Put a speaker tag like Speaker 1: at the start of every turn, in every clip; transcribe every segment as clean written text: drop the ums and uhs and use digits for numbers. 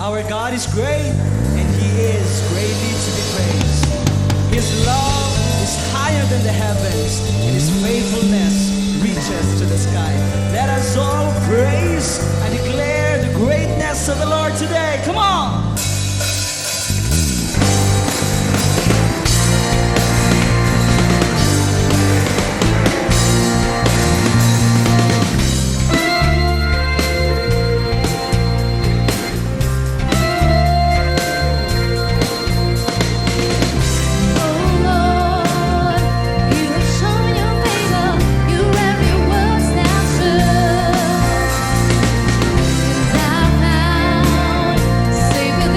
Speaker 1: Our God is great and He is greatly to be praised. His love is higher than the heavens and His faithfulness reaches to the sky. Let us all praise and declare the greatness of the Lord today. Come on!
Speaker 2: Oh Lord, you have shown your favor. You everywhere stand And I found safe.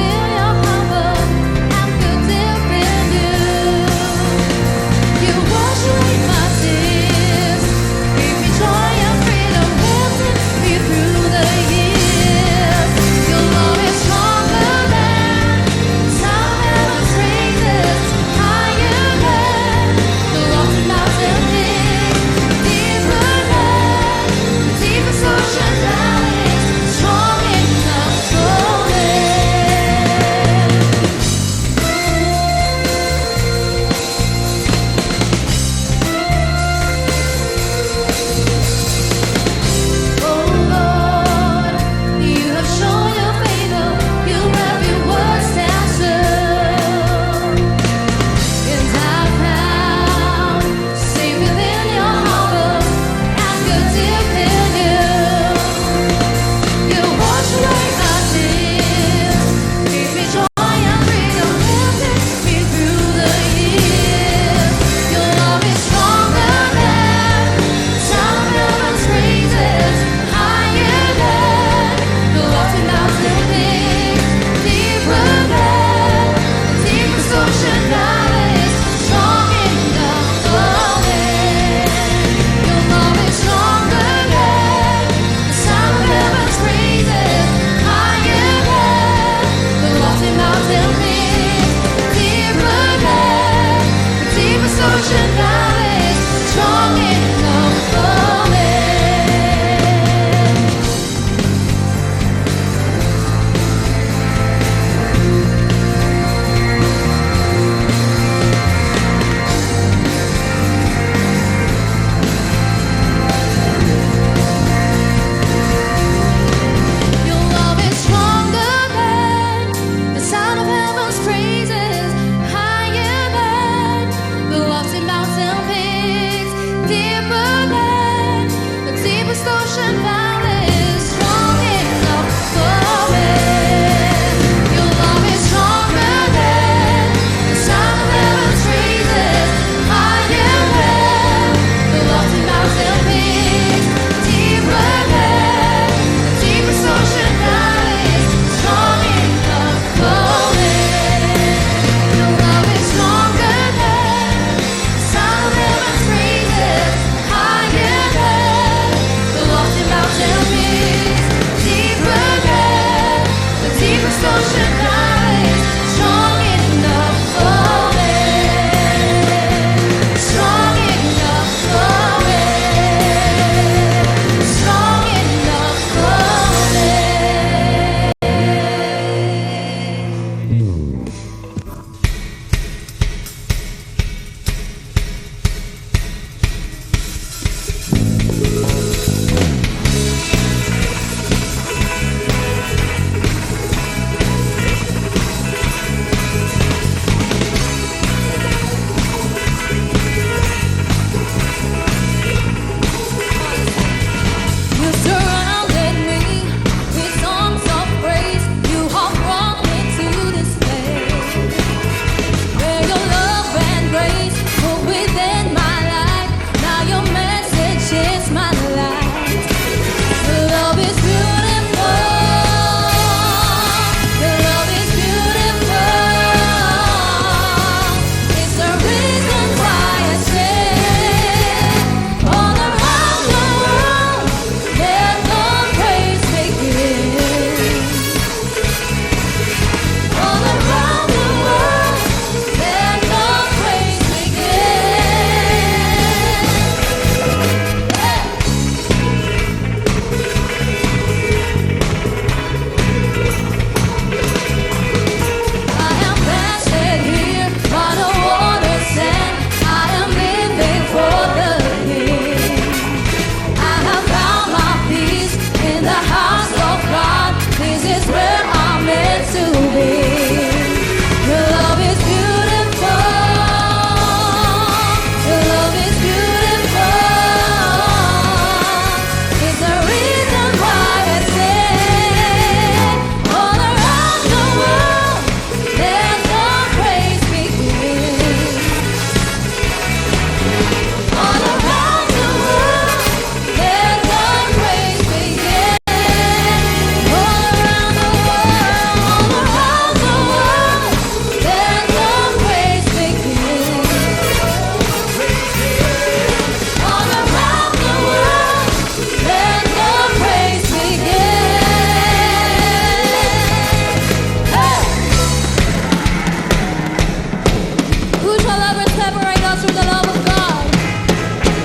Speaker 2: us from the love of God?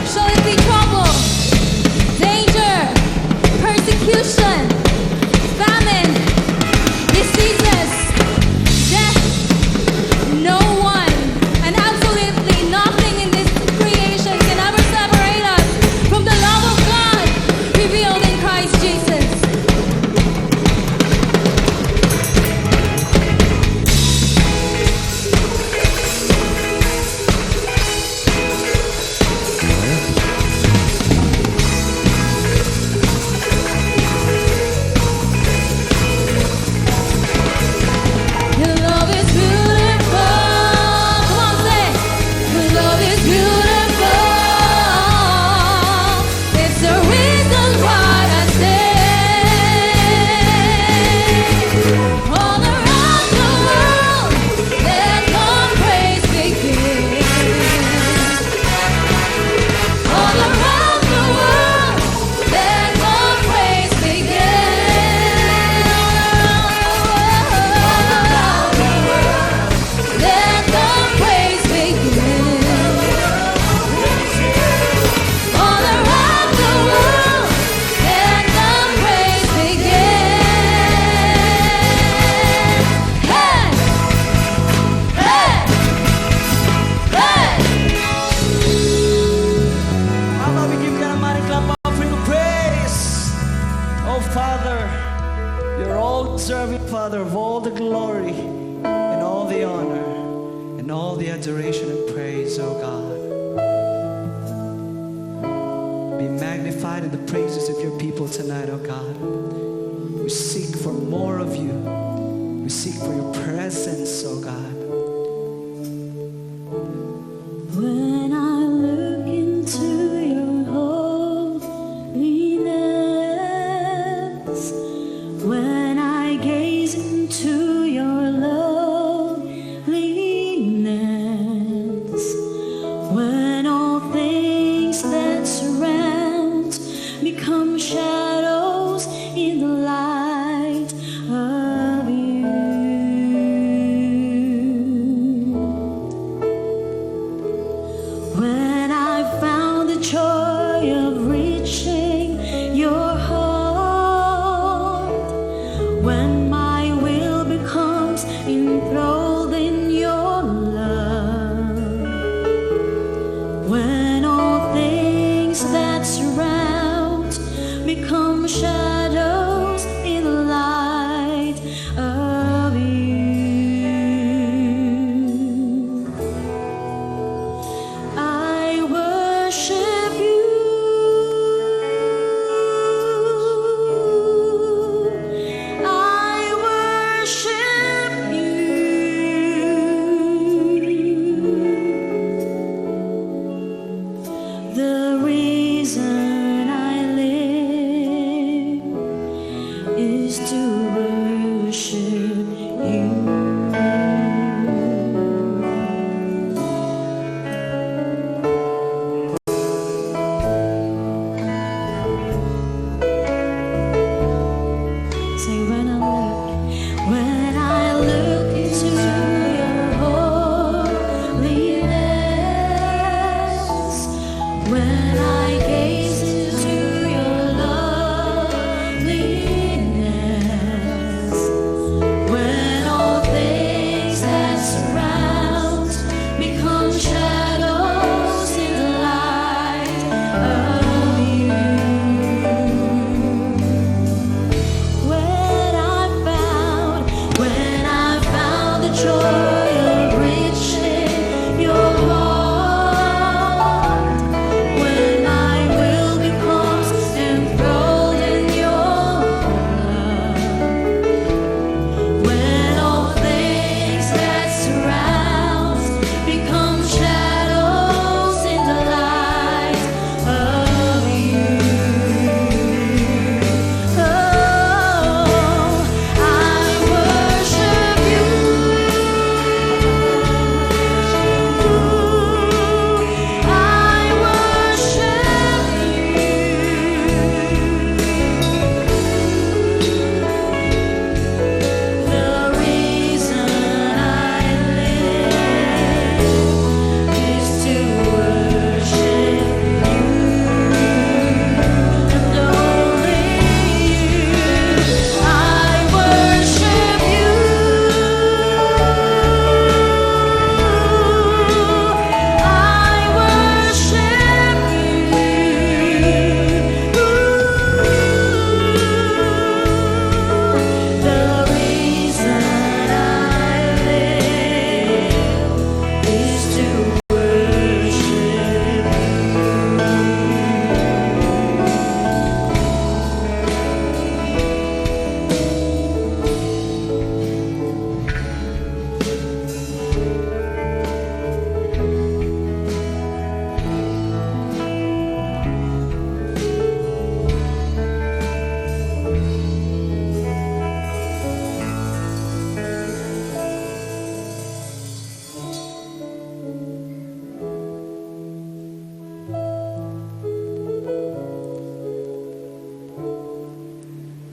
Speaker 2: Shall it be trouble, danger, persecution, famine, diseases, death? No one and absolutely nothing in this creation can ever separate us from the love of God revealed in Christ Jesus. Your love is beautiful. Come on, say. Your love is beautiful. It's the reason why I sing. All around the world, let the praise begin. All around the world, let the praise begin. All around the world, let the praise begin. All around the world, let the praise begin. Hey! Hey! Hey!
Speaker 1: How about we give God a mighty clap offering of praise? Oh, Father, you're all deserving, Father, of all the glory and all the honor and all the adoration and praise, oh God. Be magnified in the praises of your people tonight, oh God. We seek for more of you. We seek for your presence, oh God.
Speaker 2: When I look into your holiness, when I gaze into your loveliness, when all things that surround become shadows in the light of you.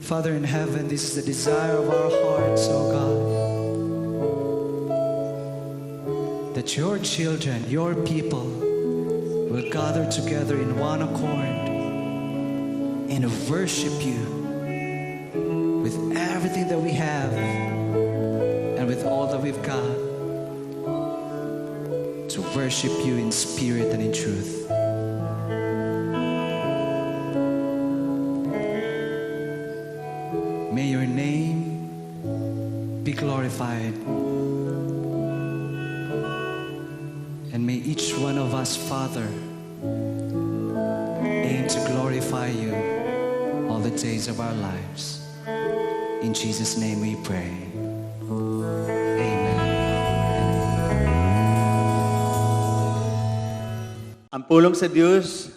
Speaker 1: Father in heaven, this is the desire of our hearts, O God, that your children, your people, will gather together in one accord and worship you with everything that we have and with all that we've got, to worship you in spirit and in truth. May your name be glorified. And may each one of us, Father, aim to glorify you all the days of our lives. In Jesus' name we pray. Amen.
Speaker 3: Ang pulong sa Dios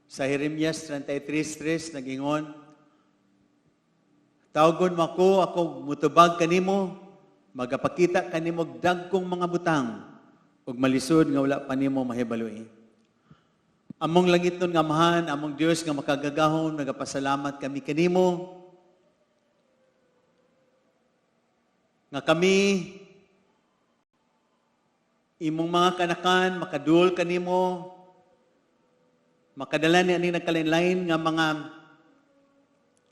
Speaker 3: sa Jeremias 33:3 nagingon, "Tawgon mo ako, ako mutubag kanimo, magapakita kanimo og dagkong mga butang ug malisod nga wala pa nimo mahibaloi." Among langitnon nga Amahan, among Dios nga makagagahom, nagapasalamat kami kanimo nga kami imong mga kanakan makaduol kanimo, makadala ni aning nagkalain-lain nga mga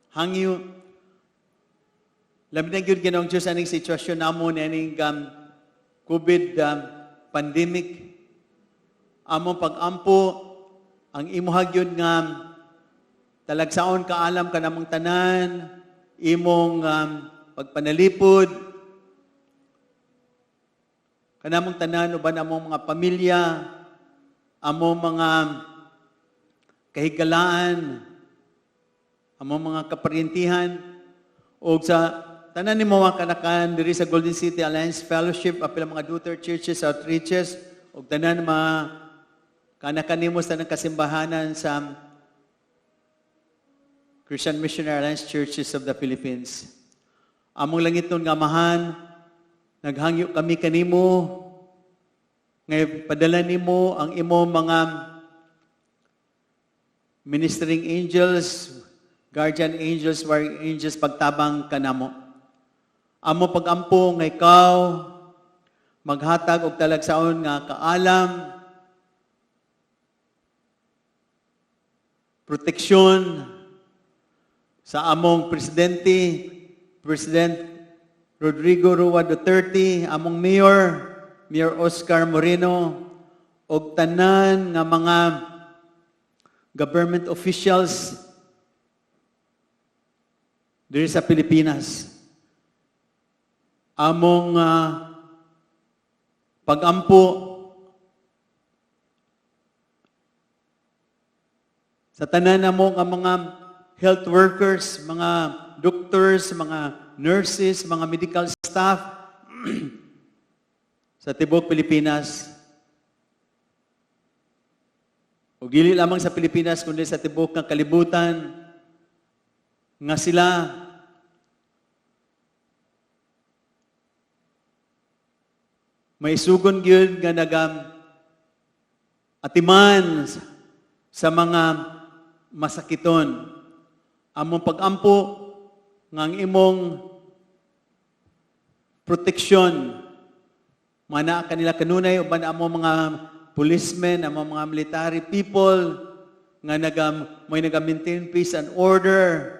Speaker 3: hangyo. Labi na gyud, Ginoong Dios, aning sitwasyon namo ni aning COVID pandemic. Among pag-ampo ang imuha gyud nga talagsaon kaalam kanamong tanan, imong pagpanalipod kanamong tanan uban among mga pamilya, among mga kahigalaan, among mga kaparyentihan, ug sa tanan nimo mga kanakan diri sa Golden City Alliance Fellowship, apil ang mga daughter churches, outreaches, ug tanan mga kanakan nimo sa tanang kasimbahanan sa Christian Missionary Alliance Churches of the Philippines. Among langitnon nga Amahan, naghangyo kami kanimo ngay padala nimo ang imo mga ministering angels, guardian angels, warrior angels, pagtabang kanamo. Amo pagampo nga ikaw maghatag og talagsaon nga kaalam, proteksyon sa among presidente, President Rodrigo Roa Duterte, among mayor, Mayor Oscar Moreno, og tanan nga mga government officials diri sa Pilipinas. Among pagampo sa tanan namo nga mga health workers, mga doctors, mga nurses, mga medical staff sa tibuok Pilipinas. O dili lamang sa Pilipinas kundi sa tibuok nga kalibutan nga sila may sugon gyud nga nagam atiman sa mga masakiton. Among pagampo nga ang imong proteksyon mana kanila kanunay uban among mga policemen, among mga military people nga nagam may naga-maintain peace and order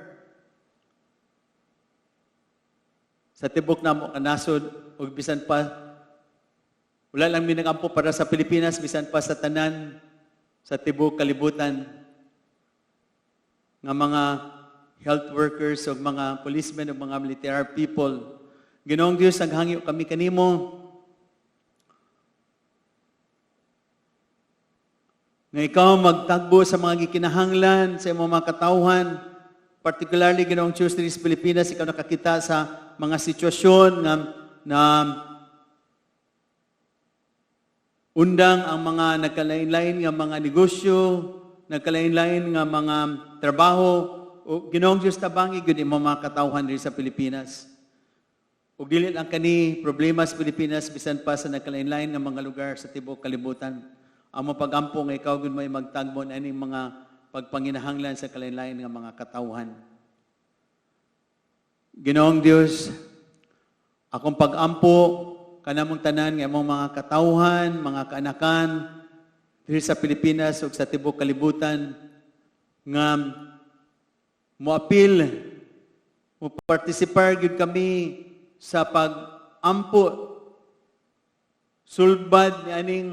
Speaker 3: sa tibok namo kanasod, ug bisan pa wala lang mi nagampo para sa Pilipinas, bisan pa sa tanan sa tibok kalibutan nga mga health workers ug mga policemen ug mga military people. Ginoong Dios, naghangyo kami kanimo nga ikaw magtagbo sa mga gikinahanglan sa imong mga katawhan, particularly, Ginoong Dios, diri sa Pilipinas. Ikaw nakakita sa mga sitwasyon nga na undang ang mga nagkalain-lain nga mga negosyo, nagkalain-lain nga mga trabaho. O, Ginoong Dios, tabangi gyud imong mga katawhan diri sa Pilipinas. Ug dili lang kani problema sa Pilipinas, bisan pa sa nagkalain-lain nga mga lugar sa tibuok kalibutan. Amo pagampo nga ikaw gyud may magtagbo aning mga pagpanginahanglan sa kalain-lain nga mga katawhan. Ginoong Dios, akong pag-ampo kanamong tanan nga imong mga katawhan, mga kaanakan diri sa Pilipinas ug sa tibuok kalibutan nga moapil, mo participar gyud kami sa pag-ampo sulbad ni aning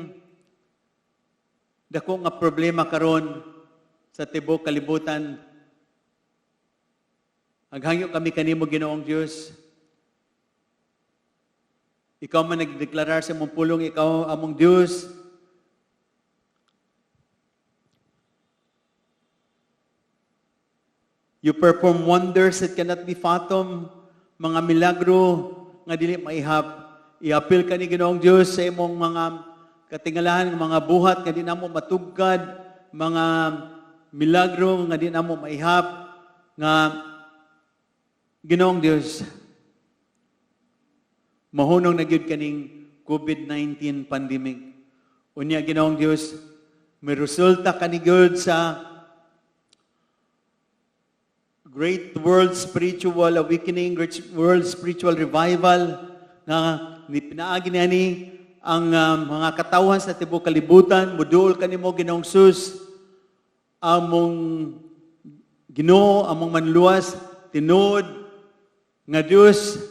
Speaker 3: dako nga problema karon sa tibuok kalibutan. Aghangyo kami kanimo, Ginoong Dios. Ikaw man nagdeklarar sa imong pulong, ikaw among Dios. You perform wonders that cannot be fathomed, mga milagro nga dili maihap. Iapil ka ni Ginoong Dios sa imong mga katingalahan, mga buhat nga di namo matugkad, mga milagro nga di namo maihap, nga Ginoong Dios, mahunong na gyud kaning COVID-19 pandemic. Unya, Ginoong Dios, may resulta kani gyud sa great world spiritual awakening, great world spiritual revival nga ni pinaagi niani ang mga katawhan sa tibuok kalibutan muduol kanimo, Ginoong Sus, among Ginoo, among manluwas, tinuod nga Dios,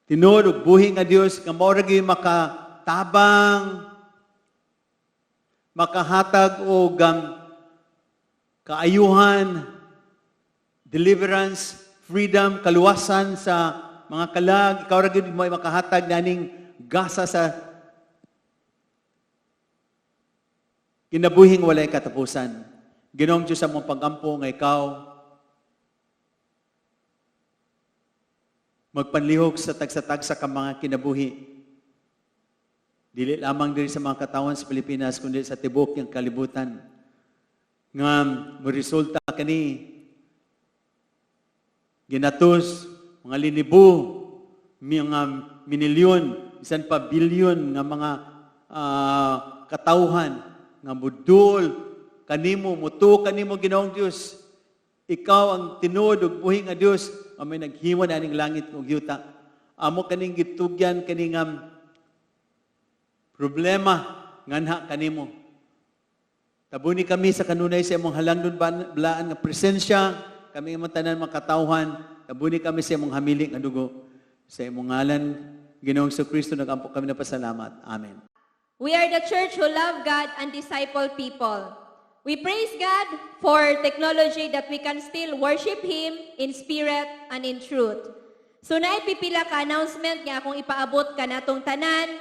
Speaker 3: tinuod ug buhi nga Dios nga mao ra gyud makatabang, makahatag og kaayuhan, deliverance, freedom, kaluwasan sa mga kalag. Ikaw ra gyud mo makahatag naning gasa sa kinabuhing walay katapusan. Ginoong Diyos, among pagampo nga ikaw magpanlihok sa tagsa-tagsa ka mga kinabuhi. Dili lamang diri sa mga katawan sa Pilipinas, kundi sa tibuok ng kalibutan. Nga mo resulta kani ginatos mga linibo, mga minilyon, bisan pa bilyon nga mga katawhan nga mudul kanimo, mutuo kanimo, Ginoong Dios. Ikaw ang tinuod ug buhi nga Dios nga may naghimo na aning langit ug yuta. Amo kaning gitugyan kaning problema nganha kanimo. Tabuni kami sa kanunay sa imong halangdon balaan nga presensya, kami imong tanan mga katawhan, tabuni kami sa imong hamili nga dugo. Sa imong ngalan, Ginoong Kristo, nagampo kami na pasalamat. Amen.
Speaker 4: We are the church who love God and disciple people. We praise God for technology that we can still worship Him in spirit and in truth. So naay pipila ka announcement nga akong ipaabot kanatong tanan.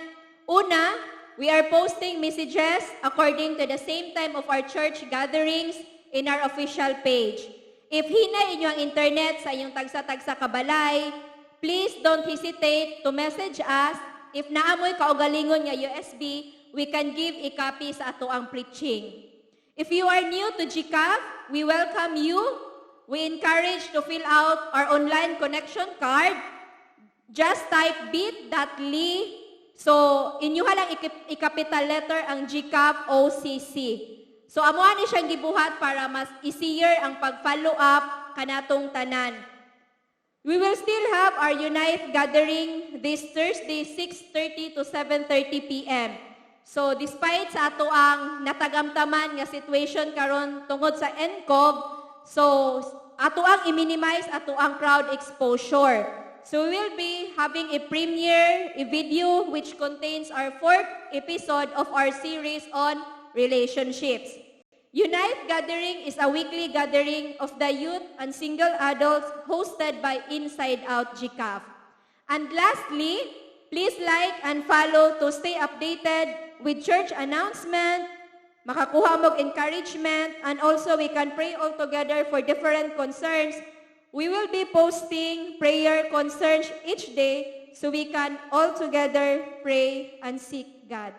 Speaker 4: Una, we are posting messages according to the same time of our church gatherings in our official page. If hinay inyo ang internet sa inyong tagsa-tagsa kabalay, please don't hesitate to message us. If naa moy kaugalingon nga USB, we can give a copy sa ato ang preaching. If you are new to GCAF, we welcome you. We encourage to fill out our online connection card. Just type bit.ly. So, inyo lang i-capital letter ang GCAF OCC. So, amo ani siyang gibuhat para mas easier ang pag-follow up kanatong tanan. We will still have our Unite gathering this Thursday, 6:30 to 7:30 p.m. So, despite sa ato ang natagamtaman nga situation karon tungod sa NCOV, so ato ang i-minimize ato ang crowd exposure. So, we will be having a premiere, a video which contains our fourth episode of our series on relationships. Unite Gathering is a weekly gathering of the youth and single adults hosted by Inside Out GCAF. And lastly, please like and follow to stay updated with church announcement, makakuha mo encouragement, and also we can pray all together for different concerns. We will be posting prayer concerns each day so we can all together pray and seek God.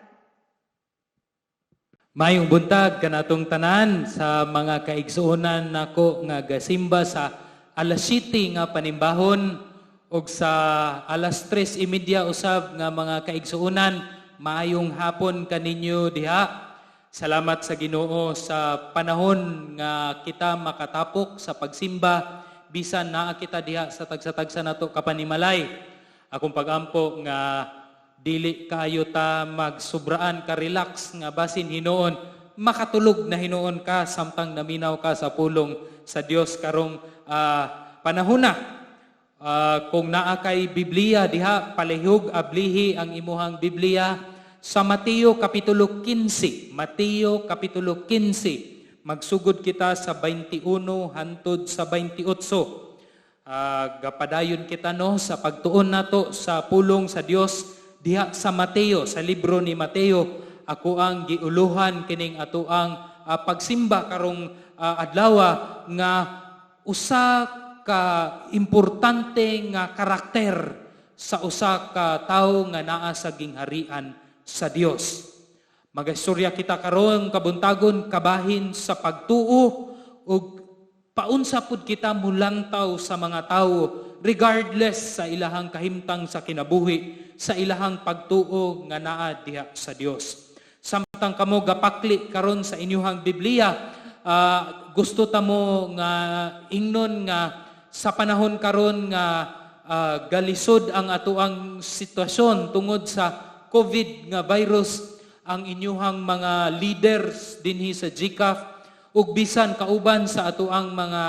Speaker 5: Mayong buntag kanatong tanan sa mga kaigsuonan nako nga gasimba sa alas 7 nga panimbahon ug sa alas 3:30 usab nga mga kaigsuonan, maayong hapon kaninyo diha. Salamat sa Ginoo sa panahon nga kita makatapok sa pagsimba bisan naa kita diha sa tagsa-tagsa nato kapanimalay. Akong pagampo nga dili kaayo ta magsubraan ka relax nga basin hinuon makatulog na hinuon ka samtang naminaw ka sa pulong sa Dios karong panahona. Kung naa kay Biblia diha, palihog ablihi ang imuhang Biblia sa Mateo Kapitulo 15. Mateo Kapitulo 15. Magsugod kita sa 21 hantod sa 28. Gapadayon kita, no, sa pagtuon nato sa pulong sa Dios diha sa Mateo, sa libro ni Mateo. Ako ang giuluhan kining atoang pagsimba karong adlaw nga usa ka importante nga karakter sa usa ka tawo nga naa sa gingharian sa Dios. Magastorya kita karon kabuntagon kabahin sa pagtuo ug paunsa pud kita mulantaw sa mga tawo regardless sa ilahang kahimtang sa kinabuhi, sa ilahang pagtuo nga naa diha sa Dios. Samtang kamo gapakli karon sa inyuhang Biblia, gusto ta mo nga ingnon nga sa panahon karon nga galisod ang atoang sitwasyon tungod sa COVID nga virus, ang inyuhang mga leaders dinhi sa GCAF ug bisan kauban sa atoang mga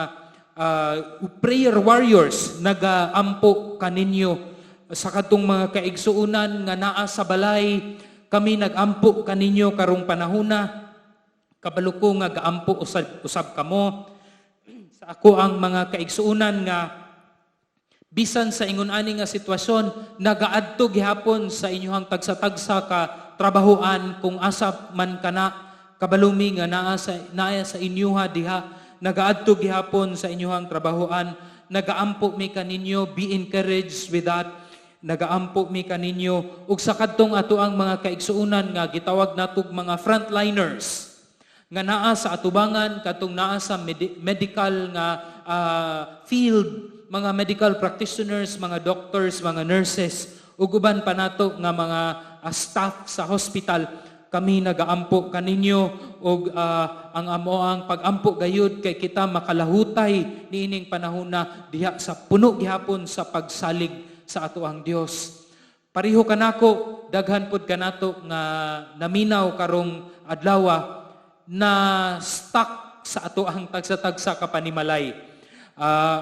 Speaker 5: prayer warriors nagaampo kaninyo. Sa kadtong mga kaigsuonan nga naa sa balay, kami nagampo kaninyo karong panahona. Kabalo ko nga gaampo usab, usab kamo. Sa ako ang mga kaigsuonan nga bisan sa ingon ani nga sitwasyon nagaadto gihapon sa inyuhang tagsa-tagsa ka trabahoan kung asa man kana, kabalumi nga naa sa inyuha diha nagaadto gihapon sa inyuhang trabahoan. Nagaampo mi kaninyo. Be encouraged with that. Nagaampo mi kaninyo. Ug sa kadtong ato ang mga kaigsuonan nga gitawag natog mga frontliners nga naa sa atubangan, katong naa sa medical nga field, mga medical practitioners, mga doctors, mga nurses ug uban pa nato nga mga staff sa hospital, kami nagaampo kaninyo ug ang amo ang pagampo gayud kay kita makalahutay niining panahona diha sa puno gihapon sa pagsalig sa ato ang Dios. Pareho kanako, daghan pud kanato nga naminaw karong adlaw na stuck sa ato ang tagsa-tagsa ka panimalay.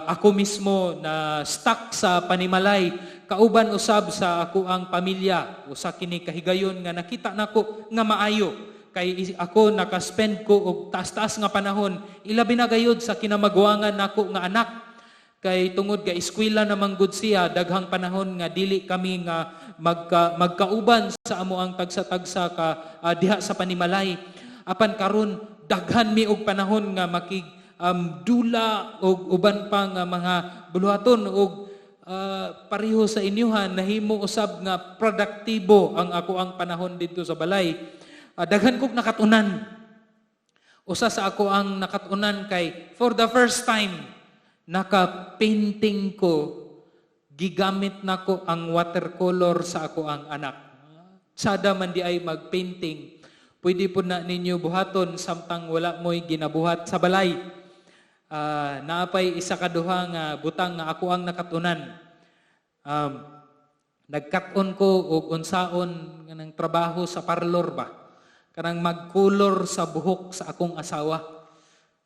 Speaker 5: Ako mismo na stuck sa panimalay kauban usab sa ako ang pamilya. Usa kini kahigayon nga nakita nako nga maayo kay ako nakaspend ko og taas-taas nga panahon, ilabi na gayud sa kinamaguangan nako nga anak, kay tungod kay eskwela namang gud siya, daghang panahon nga dili kami nga magkauban sa amo ang tagsa-tagsa ka diha sa panimalay. Apan karon daghan mi og panahon nga makig dula og uban pa nga mga buluhaton og pareho sa inyuhan, nahimo usab nga produktibo ang ako ang panahon didto sa balay. Daghan kog nakatunan. Usa sa ako ang nakatunan kay for the first time naka-painting ko, gigamit nako ang watercolor sa ako ang anak. Sada man di ay mag-painting. Pwede po na ninyo buhaton samtang wala mo'y ginabuhat sa balay. Naapay isa ka duha nga butang nga ako ang nakatunan. Nagkat-on ko og unsaon nga ng trabaho sa parlor ba. Kanang magkulor sa buhok sa akong asawa.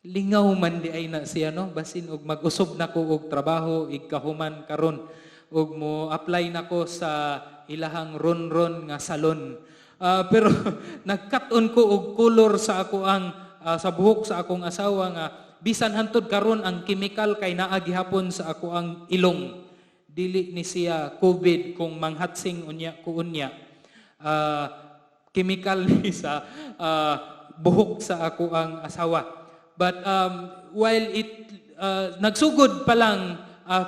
Speaker 5: Lingaw man di ay na siya, no, basin og mag-usob na ko og trabaho igkahuman karon ug mo apply na ko sa ilahang ron-ron nga salon. Pero nagkat-on ko og color sa ako ang sa buhok sa akong asawa nga bisan hantod karon ang chemical kay naa gihapon sa ako ang ilong. Dili ni siya COVID kung manghatsing unya ko unya. Chemical ni sa buhok sa ako ang asawa. But while it nagsugod pa lang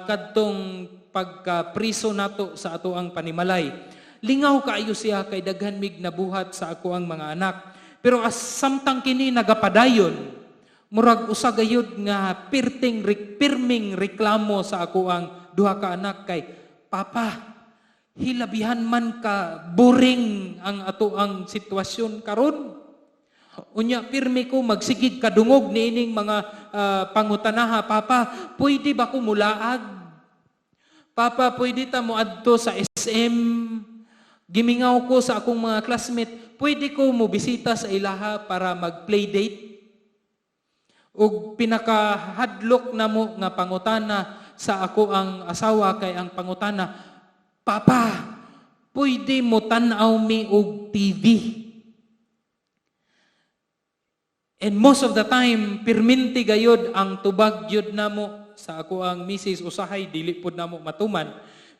Speaker 5: kadtong pagka-priso nato sa ato ang panimalay, lingaw kaayo siya kay daghan mig nabuhat sa ako ang mga anak. Pero as samtang kini nagapadayon, murag usa gayud nga pirming reklamo sa ako ang duha ka anak kay, "Papa, hilabihan man ka boring ang ato ang sitwasyon karon." Unya pirmi ko magsigig kadungog niining mga pangutanaha, "Papa, pwede ba ko mulaag? Papa, pwede ta mo adto sa SM?" Gimingaw ko sa akong mga classmate, pwede ko mo bisita sa ilaha para mag-play date? Ug pinakahadlok namo nga pangutana sa ako ang asawa kay ang pangutana, "Papa, pwede mo tan-aw mi og TV?" And most of the time, pirminti gayod ang tubag gyud namo sa ako ang misis, usahay dili pud namo matuman.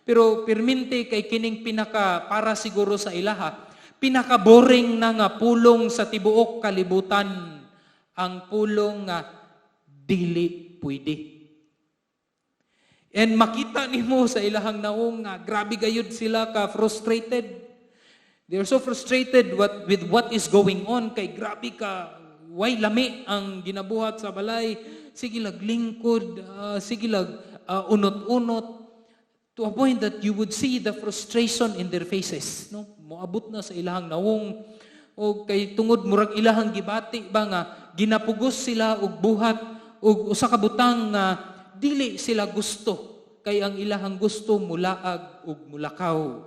Speaker 5: Pero pirminti kay kining pinaka para siguro sa ilaha, pinaka boring na nga pulong sa tibuok kalibutan, ang pulong nga "dili pwede." And makita nimo sa ilahang naong nga grabe gayud sila ka frustrated. They are so frustrated with what is going on kay grabe ka way lami ang ginabuhat sa balay, sige lag lingkod, sige lag unot-unot, to a point that you would see the frustration in their faces, no? Moabot na sa ilahang nawong o kay tungod murag ilahang gibati ba nga ginapugos sila og buhat og usa ka butang nga dili sila gusto, kay ang ilahang gusto mulaag ug mulakaw.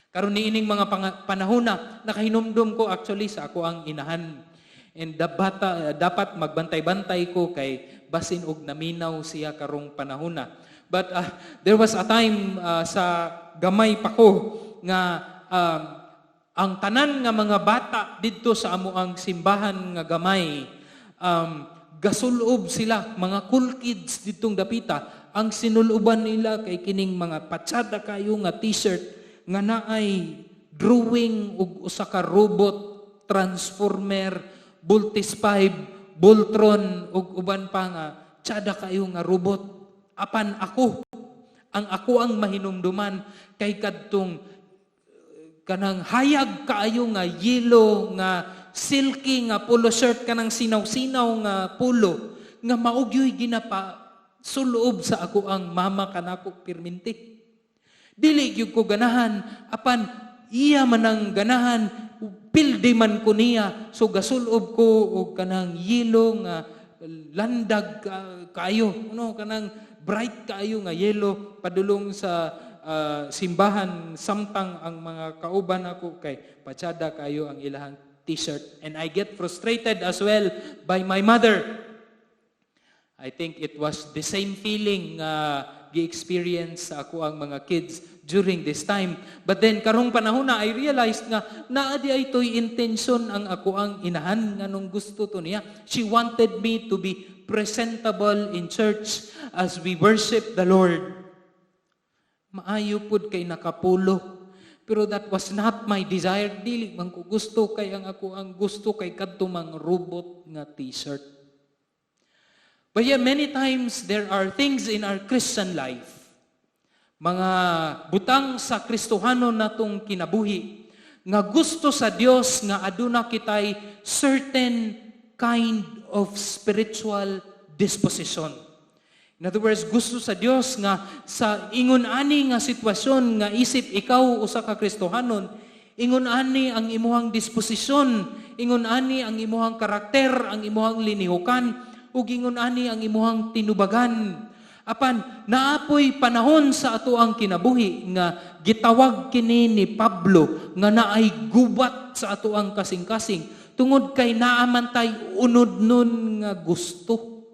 Speaker 5: Karon niining mga panahona, nakahinumdum ko actually sa ako ang inahan. And dapat magbantay-bantay ko kay basin og naminaw siya karong panahona. But there was a time sa gamay pa ko nga ang tanan nga mga bata didto sa amo ang simbahan nga gamay, gasulob sila, mga cool kids ditong dapita. Ang sinuloban nila kay kining mga patsada kayo nga T-shirt nga naay drawing og usa ka robot, Transformer, Voltes 5, Voltron ug uban pa nga tsada kayo nga robot. Apan ako, ang ako ang mahinumduman kay kadtong kanang hayag kaayo nga yellow nga silky nga polo shirt, kanang sinaw-sinaw nga polo nga mao gyoy ginapa sulob sa ako ang mama kanako pirminti. Dili gyud ko ganahan, apan iya man ang ganahan, pildi man ko niya. So gasulob ko og kanang yellow nga landag kaayo, no, kanang bright kaayo nga yellow padulong sa simbahan, samtang ang mga kauban ako kay patsada kayo ang ilahang T-shirt. And I get frustrated as well by my mother. I think it was the same feeling nga gi-experience sa ako ang mga kids during this time. But then karong panahon na, I realized nga naa di ay to'y intention ang ako ang inahan nganong gusto to niya. She wanted me to be presentable in church as we worship the Lord. Maayo pud kay nakapulo. Pero that was not my desire. Dili man ko gusto, kay ang ako ang gusto kay kadto mang robot nga T-shirt. But yeah, many times there are things in our Christian life, mga butang sa Kristohanon natong kinabuhi, nga gusto sa Dios nga aduna kitay certain kind of spiritual disposition. In other words, gusto sa Dios nga sa ingon ani nga sitwasyon nga isip ikaw usa ka Kristohanon, ingon ani ang imuhang disposisyon, ingon ani ang imuhang karakter, ang imuhang linihukan, ug ingon ani ang imuhang tinubagan. Apan naapoy panahon sa ato ang kinabuhi nga gitawag kini ni Pablo nga naay gubat sa ato ang kasing-kasing tungod kay naa man tay unod nun nga gusto.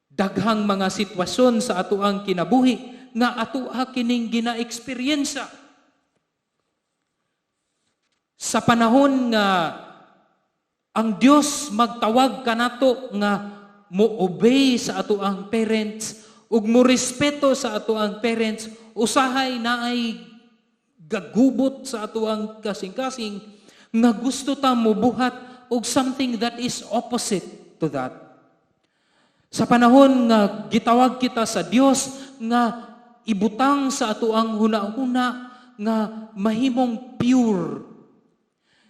Speaker 5: Daghang mga sitwasyon sa ato ang kinabuhi nga ato kining gina-eksperyensya. Sa panahon nga ang Dios magtawag kanato nga mo-obey sa ato ang parents ug mo respeto sa ato ang parents, usahay naay gagubot sa ato ang kasing-kasing nga gusto ta mobuhat og something that is opposite to that. Sa panahon nga gitawag kita sa Dios nga ibutang sa ato ang huna-huna nga mahimong pure,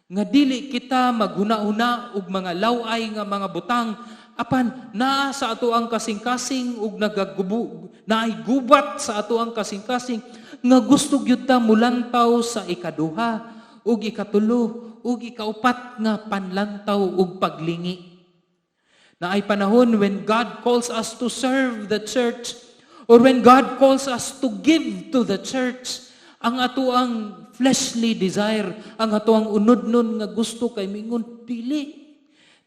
Speaker 5: nga dili kita maghuna-huna og mga law-ay nga mga butang, apan naa sa ato ang kasing-kasing ug nagagubo, naay gubat sa ato ang kasing-kasing nga gusto gyud ta mulantaw sa ikaduha ug ikatulo, ug ikaupat nga panlantaw ug paglingi. Naay panahon when God calls us to serve the church or when God calls us to give to the church, ang atoang fleshly desire, ang atoang unodnon nga gusto kay mingon, "Dili.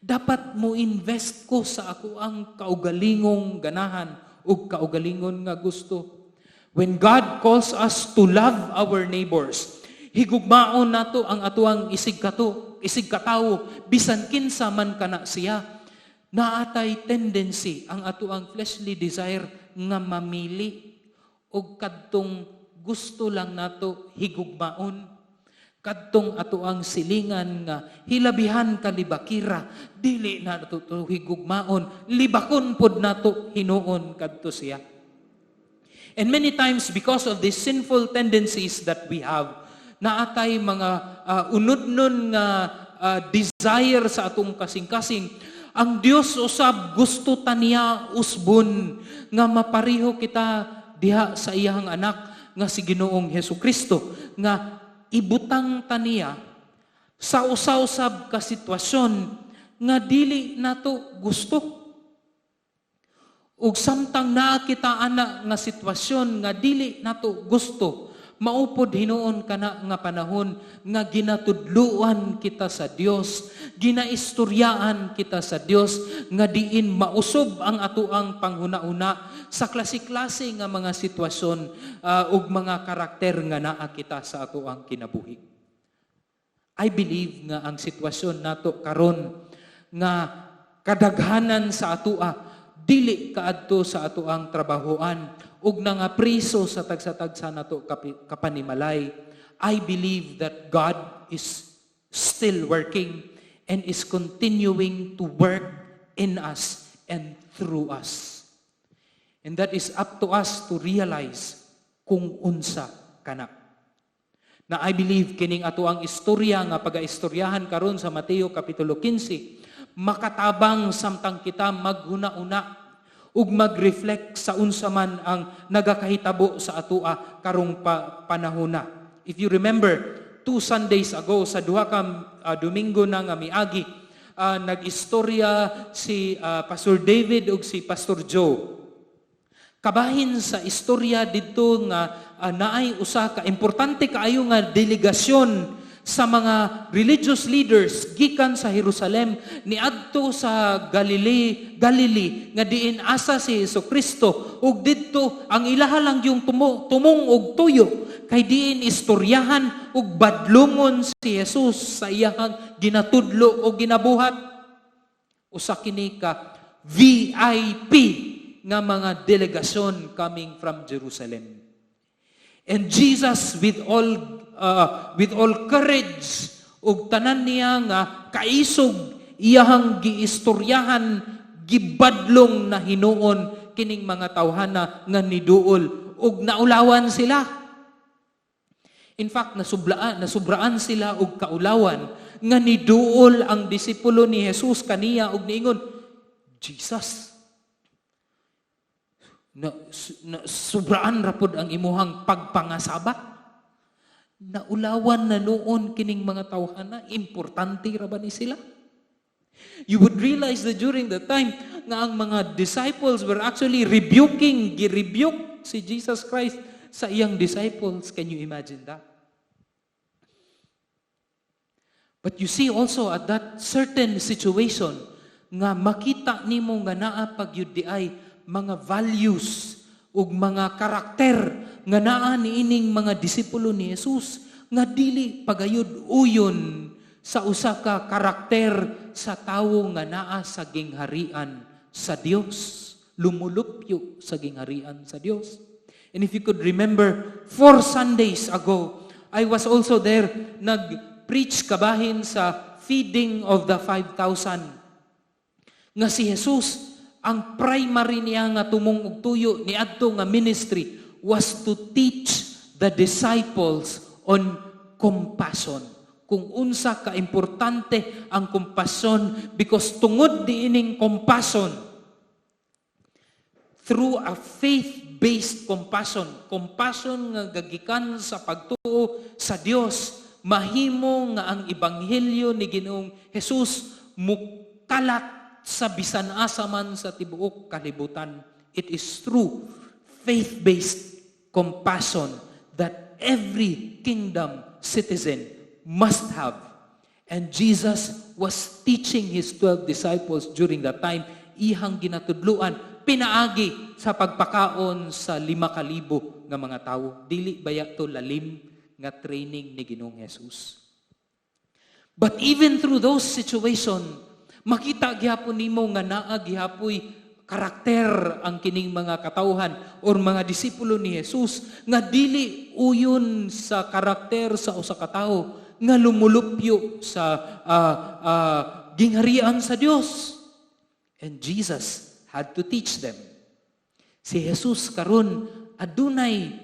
Speaker 5: Dapat mo invest ko sa ako ang kaugalingong ganahan ug kaugalingon nga gusto." When God calls us to love our neighbors, higugmaon nato ang atoang isig katawo, bisan kinsa man kana siya. Naatay tendency ang atoang fleshly desire nga mamili og kadtong gusto lang nato higugmaon, kadtong atoang silingan nga hilabihan kalibakira, dili nato to higugmaon, libakon pod nato hinuon kadto siya. And many times, because of these sinful tendencies that we have, naatay mga unudnon nga desire sa atong kasing-kasing. Ang Dios usab gusto ta niya usbon nga mapareho kita diha sa iyang anak nga si Ginoong Hesus Kristo, nga ibutang ta niya sa usa-usab ka sitwasyon nga dili nato gusto. Ug samtang naa kita ana nga sitwasyon nga dili nato gusto, maupod hinuon kana nga panahon nga ginatudluan kita sa Dios, ginaistoryaan kita sa Dios, nga diin mausob ang atoang panghuna-una sa klase-klase nga mga sitwasyon ug mga karakter nga naa kita sa atoang kinabuhi. I believe nga ang sitwasyon nato karon nga kadaghanan sa atoa dili kaadto sa atoang trabahoan ug nangapriso sa tagsa-tagsa nato kapanimalay. I believe that God is still working and is continuing to work in us and through us. And that is up to us to realize kung unsa kana. Na I believe kining ato ang istorya nga pagaistoryahan karon sa Mateo kapitulo 15 makatabang samtang kita maghuna-una ug mag-reflect sa unsa man ang nagakahitabo sa atoa karong panahona. If you remember, 2 Sundays ago, sa duha ka Domingo na nga miagi, nag-istorya si Pastor David ug si Pastor Joe. Kabahin sa istorya didto nga naay usa ka importante kaayo nga delegasyon sa mga religious leaders gikan sa Jerusalem niadto sa Galilee nga diin asa si Kristo, ug didto ang ilaha lang yung tumong og tuyo kay diin istoryahan ug badlungon si Jesus sa iyahang ginatudlo o ginabuhat. Usa kini ka VIP nga mga delegasyon coming from Jerusalem. And Jesus, with all courage ug tanan niya nga kaisog, iyahang giistoryahan, gibadlong na hinuon kining mga tawhana nga niduol, ug naulawan sila. In fact, nasubraan sila og kaulawan nga niduol ang disipulo ni Jesus kaniya ug niingon, "Jesus, na sobraan ra pod ang imuhang pagpangasaba." Naulawan na noon kining mga tawhana, importante ra ba ni sila? You would realize that during the time nga ang mga disciples were actually rebuking, gi-rebuke si Jesus Christ sa iyang disciples. Can you imagine that? But you see also at that certain situation nga makita nimo nga naa pagyud diay mga values ug mga karakter nga naa niining mga disipulo ni Jesus nga dili pagayod uyon sa usa ka karakter sa tawo nga naa sa gingharian sa Dios, lumulupyo sa gingharian sa Dios. And if you could remember, 4 Sundays ago, I was also there, nag-preach kabahin sa feeding of the 5,000. Nga si Jesus, ang primary niya nga tumong og tuyo niadto nga ministry was to teach the disciples on compassion. Kung unsa ka importante ang compassion, because tungod niining compassion, through a faith-based compassion, compassion nga gagikan sa pagtuo sa Dios, Mahimo nga ang ebanghelyo ni Ginoong Jesus mukalat sa bisan asa man sa tibuok kalibutan. It is through faith-based compassion that every kingdom citizen must have. And Jesus was teaching His 12 disciples during that time, iyang ginatudluan, pinaagi sa pagpakaon sa 5,000 nga mga tawo. Dili baya to lalim nga training ni Ginoong Jesus? But even through those situation, makita gihapon nimo nga naa gihapoy karakter ang kining mga katawhan or mga disipulo ni Jesus nga dili uyon sa karakter sa usa ka tawo nga lumulupyo sa gingharian sa Dios. And Jesus had to teach them. Si Jesus karon adunay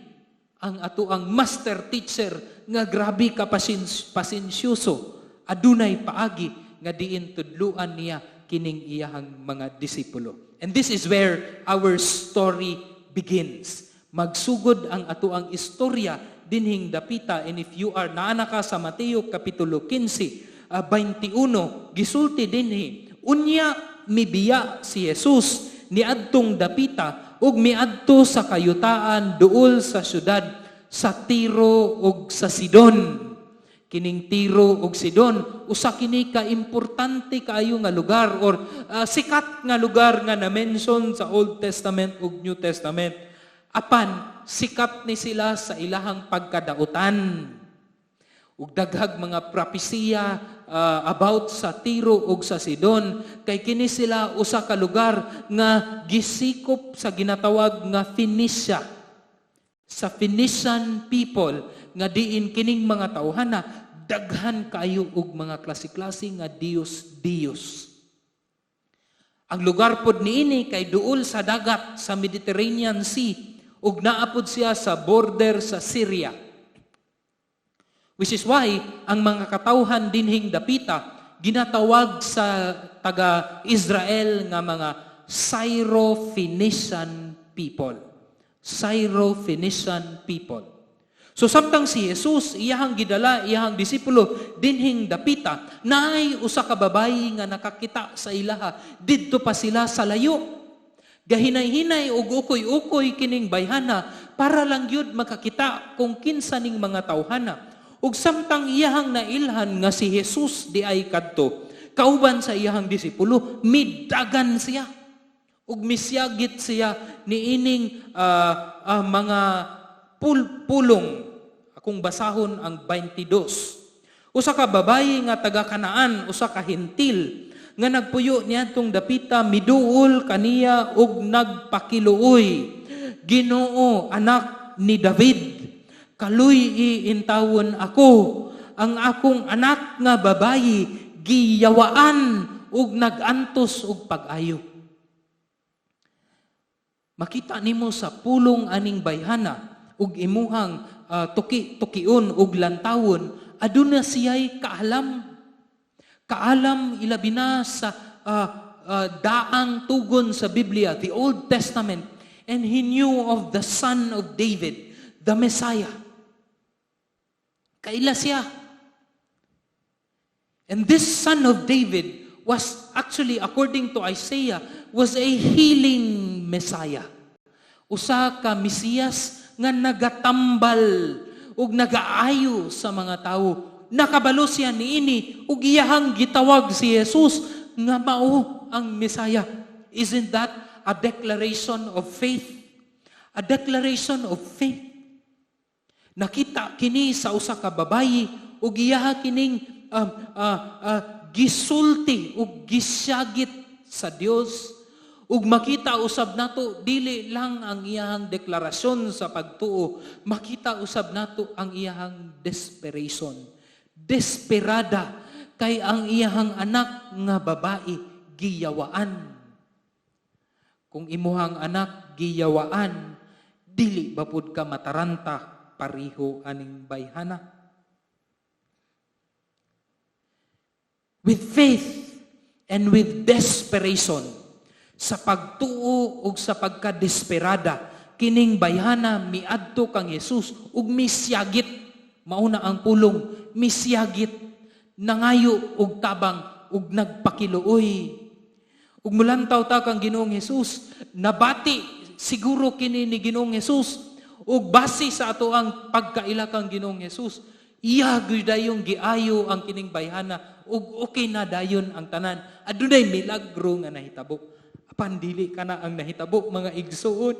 Speaker 5: ang atoang master teacher nga grabe ka pasensyoso, adunay paagi nga diin tudluan niya kining iyahang mga disipulo. And this is where our story begins. Magsugod ang atoang istorya dinhing dapita, and if you are naa ka sa Mateo kapitulo 15, 21, gisulti dinhi, "Unya mibiya si Jesus niadtong dapita ug miadto sa kayutaan duol sa syudad sa Tiro ug sa Sidon." Kining Tiro ug Sidon, usa kini ka importante kaayo nga lugar or sikat nga lugar nga na-mention sa Old Testament ug New Testament. Apan sikat ni sila sa ilahang pagkadautan. Ug daghag mga propesiya about sa Tiro ug sa Sidon kay kini sila usa ka lugar nga gisikop sa ginatawag nga Phoenicia, sa Phoenician people, nga diin kining mga tawhana daghan kaayo og mga klase-klase nga Diyos Diyos. Ang lugar pod niini kay duol sa dagat sa Mediterranean Sea ug naa pod siya sa border sa Syria. Which is why ang mga katawhan dinhing dapita ginatawag sa taga Israel nga mga Syro-Phoenician people. Syro-Phoenician people. So samtang si Jesus iyahang gidala iyahang disipulo dinhing dapita, naay usa ka babayi nga nakakita sa ilaha didto pa sila sa layo. Gahinay-hinay ug ukoy-ukoy kining bayhana para lang gyud makakita kung kinsa ning mga tawhana. Ug samtang iyahang nailhan nga si Jesus diay kadto kauban sa iyahang disipulo, midagan siya ug misyagit siya niining mga pulong. Akong basahon ang 22. "Usa ka babayi nga taga Kanaan, usa ka Hentil, nga nagpuyo niadtong dapita, miduol kaniya ug nagpakiluoy, 'Ginoo, anak ni David, kaluy-i intawon ako. Ang akong anak nga babayi giyawaan ug nagantos og pag-ayo.'" Makita nimo sa pulong aning bayhana ug imuhang tuki-tukion ug lantawon, aduna siya'y kaalam. Kaalam ilabi na sa daang tugon sa Biblia, the Old Testament, and he knew of the Son of David, the Messiah. Kaila siya. And this Son of David was actually, according to Isaiah, was a healing Messiah. Usa ka Mesiyas nga nagatambal ug nagaayo sa mga tawo. Nakabalo siya niini ug iyahang gitawag si Jesus nga mao ang Messiah. Isn't that a declaration of faith? A declaration of faith. Nakita kini sa usa ka babayi ug iyaha kining gisulti ug gisyagit sa Dios. Ug makita usab nato dili lang ang iyahang deklarasyon sa pagtuo, makita usab nato ang iyahang desperation. Desperada kay ang iyahang anak nga babae giyawaan. Kung imuhang anak giyawaan, dili ba pud ka mataranta pareho aning bayhana? With faith and with desperation, sa pagtuo ug sa pagkadesperada, kining bayhana miadto kang Jesus ug misyagit. Mauna ang pulong, Misyagit, nangayo og tabang ug nagpakiluoy. Ug mulantaw ta kang Ginoong Hesus, nabati siguro kini ni Ginoong Hesus ug base sa ato ang pagkaila kang Ginoong Hesus, iya gyud dayong giayo ang kining bayhana ug okay na dayon ang tanan. Adunay milagro nga nahitabo. Apan dili kana ang nahitabo, mga igsuon.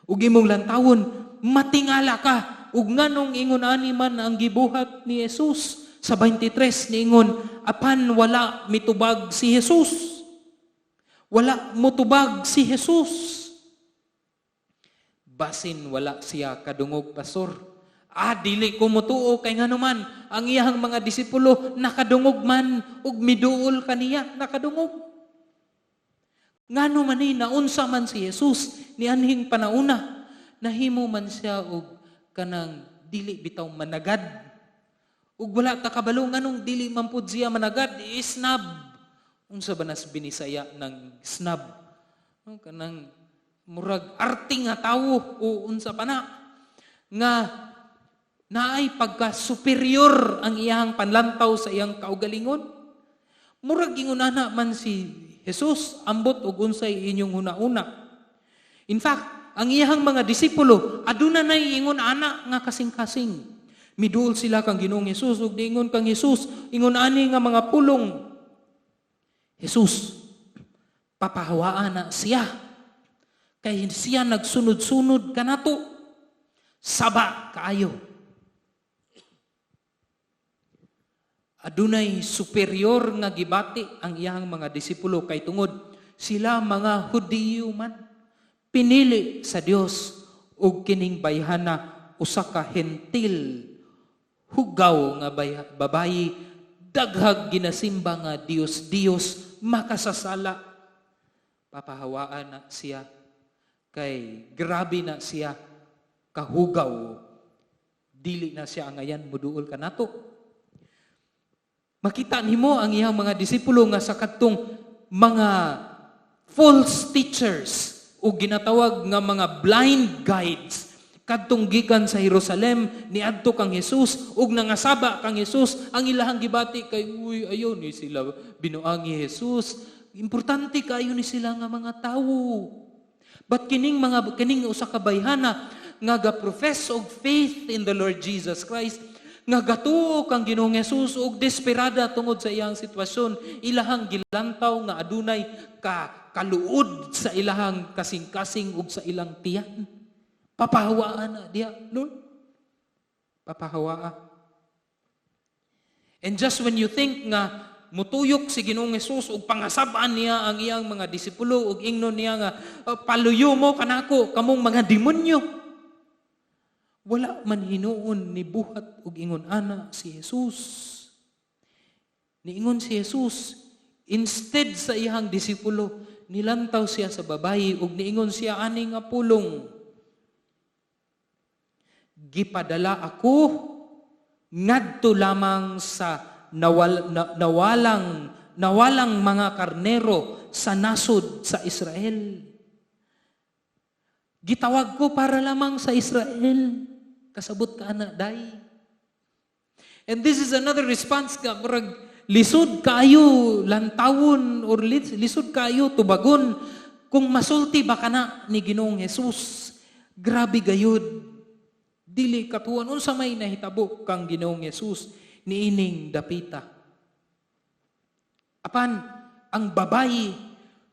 Speaker 5: Ug imong lantawon, matingala ka ug nganong ingon ani man ang gibuhat ni Jesus. Sa 23 niingon, apan wala mitubag si Jesus. Wala motubag si Jesus. Basin wala siya kadungog, pastor. Ah, dili ko motuo kay nganuman ang iyang mga disipulo nakadungog man ug miduol kaniya, nakadungog. Ngano man ni naunsa man si Jesus nianhing panauna, nahimo man siya og kanang dili bitaw managad. Ug wala ta kabalo nganong dili man pud siya managad, isnab. Unsa ba nas Binisaya ng snub? No, kanang murag arte nga tawo o unsa pa na nga naay pagka superior ang iyang panlantaw sa iyang kaugalingon. Murag ingon ana man si Jesus, ambot og unsay inyong huna-una. In fact, ang iyang mga disipulo aduna nay ingon ana nga kasing-kasing. Miduol sila kang Ginoong Hesus ug niingon kang Hesus, ingon ani nga mga pulong, "Jesus, papahawaan na siya. Kay siya nagsunod-sunod kanato. Saba kaayo." Adunay superior nga gibati ang iyang mga disipulo kay tungod sila mga Hudiyo man. Pinili sa Dios og kining bayhana usa ka Hentil, hugaw nga babayi, daghag ginasimba nga Dios Dios, makasasala. Papahawaan na siya kay grabe na siya kahugaw. Dili na siya angayan muduol kanato. Makita nimo ang iyang mga disipulo nga sa kadtong mga false teachers o ginatawag nga mga blind guides kadtong gikan sa Jerusalem niadto kang Jesus ug nangasaba kang Jesus, ang ilahang gibati kay, "Uy, ayo ni sila binuangi Jesus, importante kaayo ni sila nga mga tawo." But kining usa ka bayhana nga ga-profess og faith in the Lord Jesus Christ, nga gatuo kang Ginoong Hesus ug desperada tungod sa iyang sitwasyon, ilahang gilantaw nga adunay ka kaluod sa ilahang kasing-kasing ug sa ilang tiyan. Papahawaan na diya, Lord. Papahawaan. And just when you think nga mutuyok si Ginoong Hesus ug pangasab-an niya ang iyang mga disipulo ug ingnon niya nga, "Paluyo mo kanako kamong mga demonyo." Wala man hinuon ni buhat og ingon ana si Jesus. Niingon si Jesus, instead sa iyang disipulo, nilantaw siya sa babayi ug niingon siya ani nga pulong, "Gipadala ako ngadto lamang sa nawalang mga karnero sa nasod sa Israel. Gitawag ko para lamang sa Israel." Kasabot ka ana, day. And this is another response nga murag lisod kaayo lantawon or lisod kaayo tubagon kung masulti ba kana ni Ginoong Hesus. Grabe gayud. Dili katuan unsa may nahitabo kang Ginoong Hesus niining dapita. Apan ang babayi,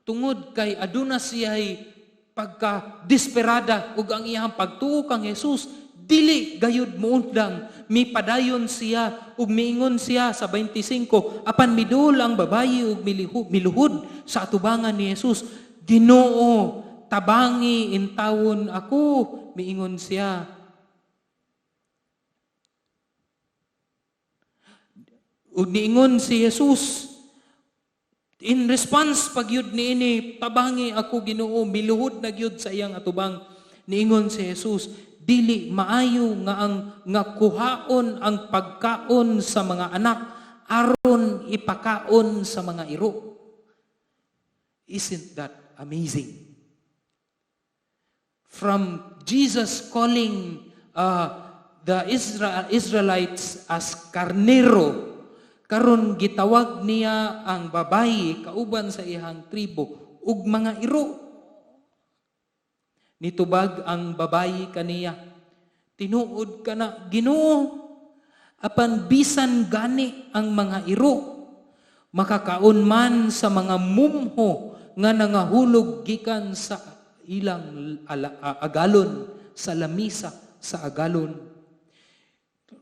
Speaker 5: tungod kay aduna siya'y pagka desperada ug ang iyang pagtuo kang Hesus dili gayud muundang, mipadayon siya ug miingon siya sa 25, apan midul ang babayi ug miluhod sa atubangan ni Jesus. "Ginoo, tabangi intawon ako," miingon siya. Ug niingon si Jesus, in response pagyud niini, "Tabangi ako, Ginoo," miluhod na gyud sa iyang atubang. Niingon si Jesus, "Dili maayo nga ang nga kuhaon ang pagkaon sa mga anak aron ipakaon sa mga iro." Isn't that amazing? From Jesus calling the Israelites as karnero, karon gitawag niya ang babayi kauban sa iyang tribo ug mga iro. Nitubag ang babayi kaniya, "Tinuod kana, Ginoo, apan bisan gani ang mga iro makakaon man sa mga mumho nga nangahulog gikan sa ilang agalon, sa lamisa sa agalon."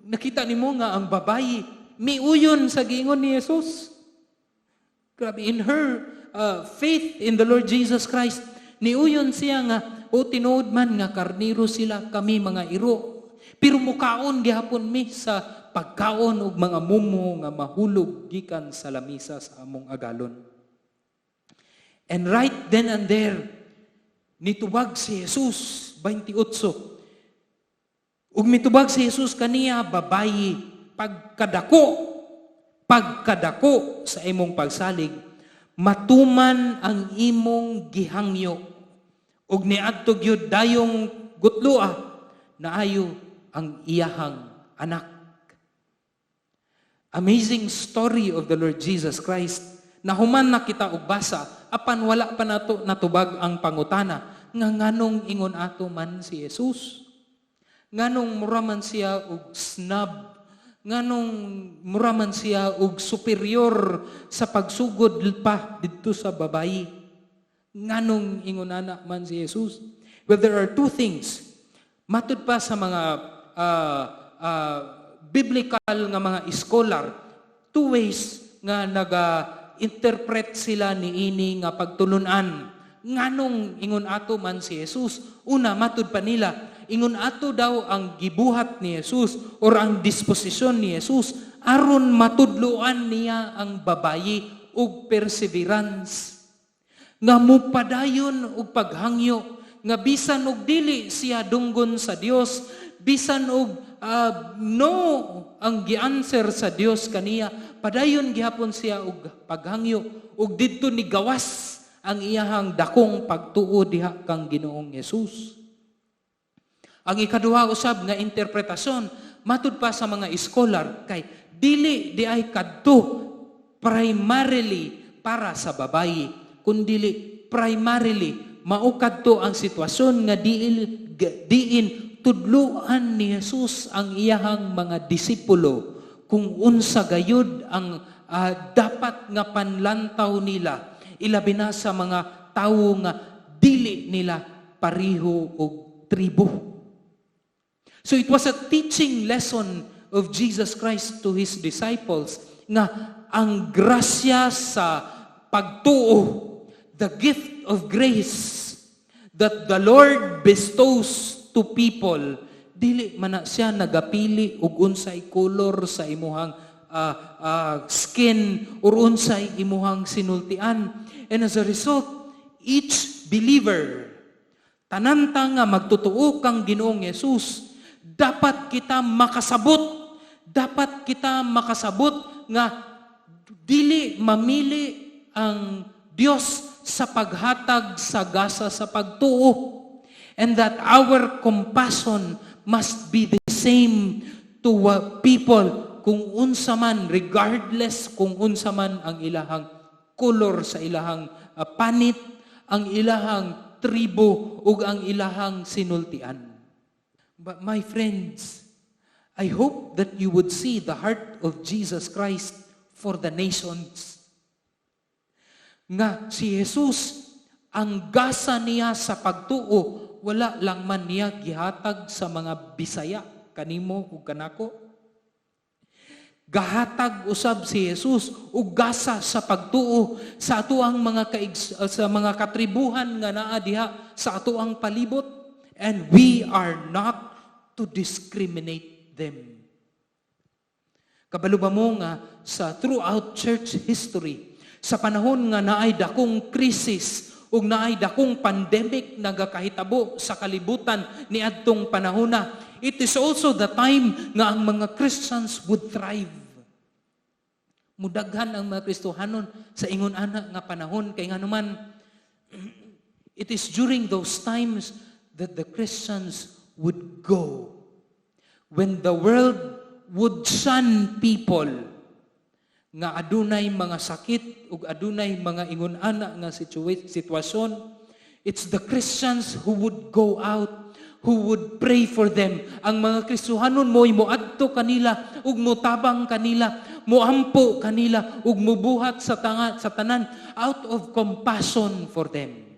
Speaker 5: Nakita nimo nga ang babayi miuyon sa giingon ni Jesus. Grabe, in her faith in the Lord Jesus Christ, niuyon siya nga, "O, tinuod man nga karniro sila, kami mga iro. Pero mukaon gihapon mi sa pagkaon og mga mumho nga mahulog gikan sa lamisa sa among agalon." And right then and there, nitubag si Jesus, 28. Ug mitubag si Jesus kaniya, "Babayi, pagkadako, pagkadako sa imong pagsalig, matuman ang imong gihangyo." Ug niadto gyud dayong gutloa, naayo ang iyahang anak. Amazing story of the Lord Jesus Christ. Nahuman na kita og basa, apan wala pa nato natubag ang pangutana nga nganong ingon ato man si Jesus? Nganong mura man siya og snob? Nganong mura man siya og superior sa pagsugod pa didto sa babayi? Nganong ingon ana man si Jesus? Well, there are two things. Matud pa sa mga biblical nga mga scholar, two ways nga naga-interpret sila niini nga pagtulunan. Nganong ingon ato man si Jesus? Una, matud pa nila, ingon ato daw ang gibuhat ni Jesus or ang disposisyon ni Jesus aron matudloan niya ang babayi og perseverance nga mupadayon og paghangyo nga bisan og dili siya dunggon sa Dios, bisan og no ang gi-answer sa Dios kaniya, padayon gihapon siya og paghangyo ug didto ni gawas ang iyahang dakong pagtuo diha kang Ginoong Hesus. Ang ikaduha usab nga interpretasyon matud pa sa mga scholar kay dili di ay kadto primarily para sa babayi, kundili primarily mao kadto ang sitwasyon nga diin tudluan ni Jesus ang iyahang mga disipulo kung unsa gayud ang dapat nga panlantaw nila, ilabi na sa mga tawo nga dili nila pareho og tribo. So it was a teaching lesson of Jesus Christ to His disciples nga ang grasya sa pagtuo, the gift of grace that the Lord bestows to people, dili man na siya nagapili og unsay color sa imuhang skin or unsay imuhang sinultian. And as a result, each believer, tanan ta nga magtutuo kang Ginoong Yesus, dapat kita makasabot, dapat kita makasabot nga dili mamili ang Dios sa paghatag sa gasa sa pagtuo and that our compassion must be the same to people kung unsa man, regardless kung unsa man ang ilahang kolor sa ilahang panit, ang ilahang tribo ug ang ilahang sinultian. But my friends, I hope that you would see the heart of Jesus Christ for the nations. Nga si Jesus, ang gasa niya sa pagtuo, wala lang man niya gihatag sa mga Bisaya, kanimo ug kanako. Gahatag usab si Jesus og gasa sa pagtuo sa atoang mga sa mga katribuhan nga naa diha sa atoang palibot, and we are not to discriminate them. Kabalo ba mo nga sa throughout church history, sa panahon nga naay dakong krisis ug naay dakong pandemic nagakahitabo sa kalibutan niadtong panahona, it is also the time nga ang mga Christians would thrive. Mudaghan ang mga Kristohanon sa ingon ana nga panahon kay nganuman it is during those times that the Christians would go. When the world would shun people nga adunay mga sakit ug adunay mga ingon ana nga sitwasyon, it's the Christians who would go out, who would pray for them. Ang mga Kristohanon mo'y moadto kanila ug motabang kanila, moampo kanila ug mobuhat sa tanan out of compassion for them.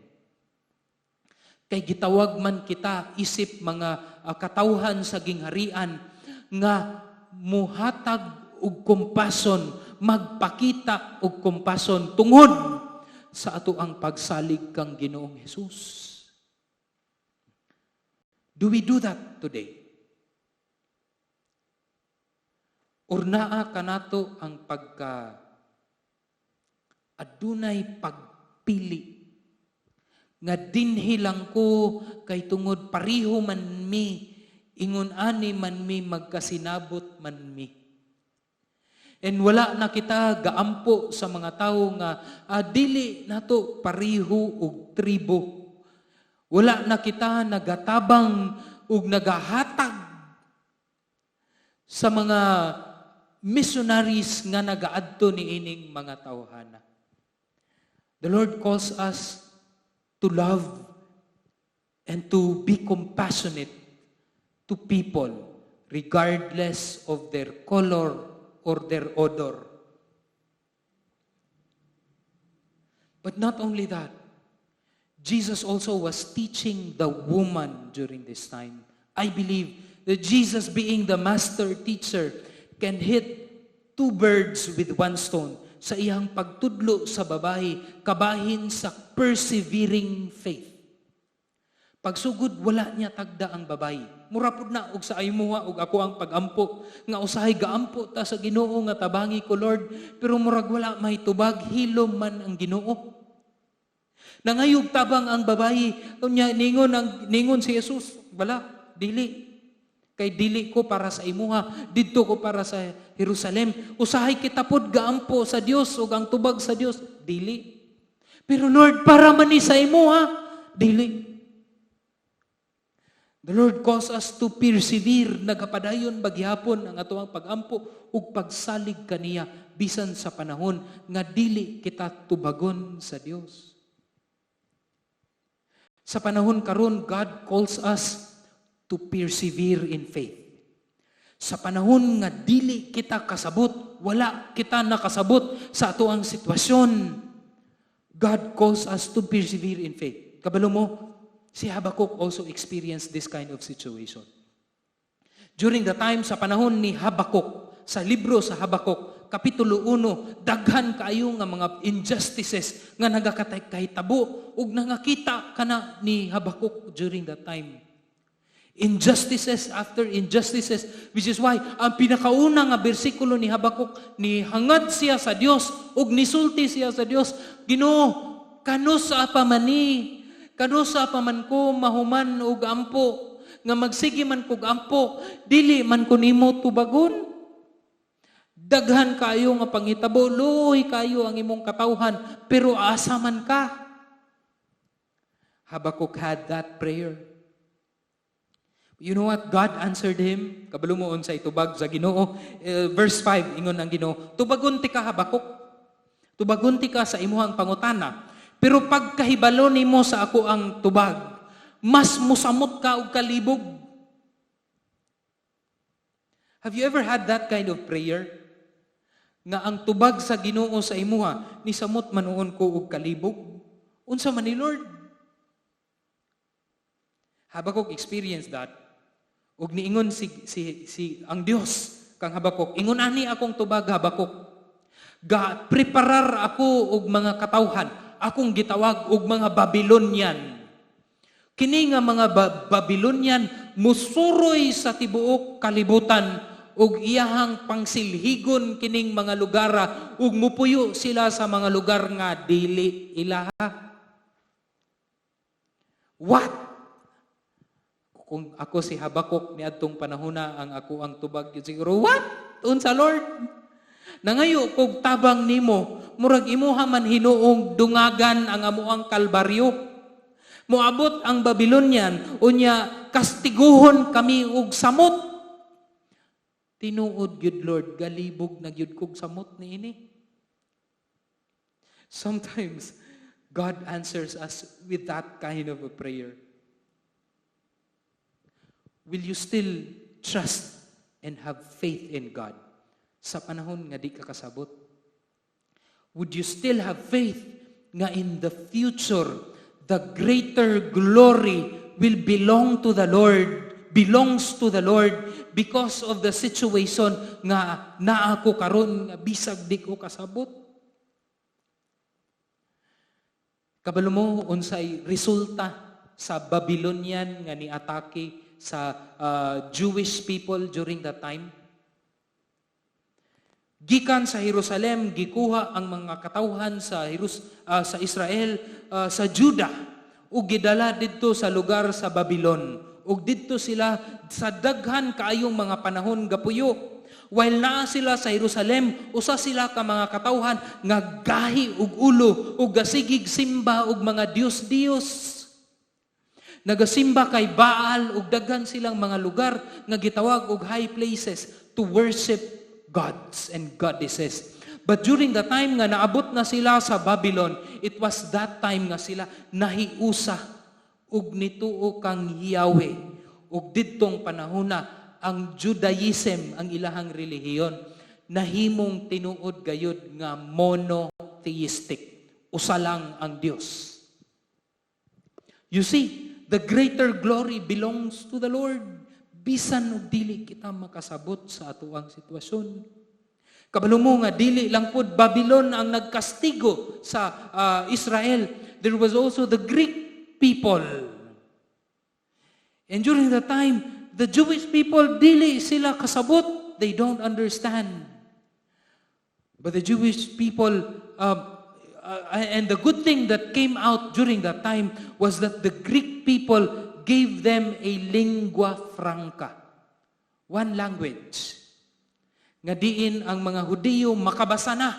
Speaker 5: Kay gitawag man kita isip mga katawhan sa gingharian nga muhatag og compassion, magpakita og compassion tungod sa ato ang pagsalig kang Ginoong Hesus. Do we do that today? Or naa kanato ang pagka adunay pagpili nga dinhi lang ko kay tungod pariho man mi, ingon ani man mi, magkasinabot man mi? And wala na kita gaampo sa mga tawo nga dili nato pariho og tribo. Wala na kita nagatabang ug nagahatag sa mga missionaries nga nagaadto niining mga tawhana. The Lord calls us to love and to be compassionate to people regardless of their color or their odor. But not only that, Jesus also was teaching the woman during this time. I believe that Jesus, being the master teacher, can hit two birds with one stone sa iyang pagtudlo sa babae, kabahin sa persevering faith. Pagsugod, wala niya tagda ang babae. Mura pud na og sa imuha og ako ang pagampo nga usahay gaampo ta sa Ginoo nga tabangi ko, Lord, pero murag wala may tubag, hilom man ang Ginoo. Nangayog tabang ang babae, unya ningon si Jesus, wala, dili. Kay dili ko para sa imuha, didto ko para sa Jerusalem. Usahay kita pod gaampo sa Dios ug ang tubag sa Dios, dili. Pero Lord, para man ni sa imuha, dili. The Lord calls us to persevere, nagapadayon bagyapon ang atoang pagampo ug pagsalig kaniya bisan sa panahon nga dili kita tubagon sa Dios. Sa panahon karon, God calls us to persevere in faith. Sa panahon nga dili kita kasabot, wala kita nakasabot sa atoang sitwasyon, God calls us to persevere in faith. Kabalo mo, si Habakkuk also experienced this kind of situation. During the time sa panahon ni Habakkuk, sa libro sa Habakkuk, Kapitulo 1, daghan kaayo nga mga injustices nga nagakahitabo ug nangakita kana ni Habakkuk during that time. Injustices after injustices, which is why ang pinakauna nga bersikulo ni Habakkuk, ni hangad siya sa Dios ug nisulti siya sa Dios, Ginoo, kanusa pa man ni? Kanusa pa man ko mahuman og ampo, nga magsige man kog ampo, dili man ko nimo tubagon. Daghan kayo nga pangitabo, luoy kayo ang imong katawhan, pero asa man ka? Habakkuk had that prayer. You know what? God answered him. Kabalo mo unsay tubag sa Ginoo. Verse 5, ingon ang Ginoo, tubagon ti ka, Habakuk. Tubagon ti ka sa imuhang pangutana. Pero pagkahibalo nimo sa ako ang tubag, mas musamot ka og kalibog. Have you ever had that kind of prayer? Nga ang tubag sa Ginoo sa imuha, nisamot manuon ko og kalibog. Unsa man ni, Lord? Habakuk experienced that. Ug niingon si ang Dios kang Habakuk, ingon ani akong tubag, Habakuk. Ga preparar ako og mga katawhan, akong gitawag og mga Babylonian. Kini nga mga Babylonian musuroy sa tibuok kalibutan ug iyahang pangsilhigon kining mga lugara ug mupuyo sila sa mga lugar nga dili ilaha. What? Kung ako si Habakuk niadtong panahona, ang ako ang tubag yun siguro, what? Unsa, Lord? Nangayo kog tabang nimo, murag imuha man hinuong dungagan ang amuang kalbaryo. Moabot ang Babylonian, unya kastiguhon kami og samot. Tinuod gyud, Lord, galibog na gyud kog samot niini. Sometimes God answers us with that kind of a prayer. Will you still trust and have faith in God sa panahon nga di ka kasabot? Would you still have faith nga in the future, the greater glory will belong to the Lord, belongs to the Lord because of the situation nga naa ko karon nga bisag di ko kasabot? Kabalo mo unsay resulta sa Babylonian nga niatake sa Jewish people during that time? Gikan sa Jerusalem, gikuha ang mga katawhan sa Israel, sa Judah, ug gidala didto sa lugar sa Babylon. Ug didto sila sa daghan kaayong mga panahon gapuyo. While naa sila sa Jerusalem, usa sila ka mga katawhan nga gahi og ulo ug gasigig simba og mga Dios-Dios. Nagasimba kay Baal ug daghan silang mga lugar nga gitawag og high places to worship gods and goddesses. But during the time nga naabot na sila sa Babylon, it was that time nga sila nahiusa ug nituo kang Yahweh. Ug didtong panahona ang Judaism, ang ilahang relihiyon, nahimong tinuod gayud nga monotheistic. Usa lang ang Dios. You see, the greater glory belongs to the Lord. Bisan og dili kita makasabot sa atoang sitwasyon. Kabalo mo nga dili lang pod Babylon ang nagkastigo sa Israel. There was also the Greek people. And during the time, the Jewish people, dili sila kasabot. They don't understand. But the Jewish people, and the good thing that came out during that time was that the Greek people gave them a lingua franca. One language. Nga diin ang mga Hudiyo makabasa na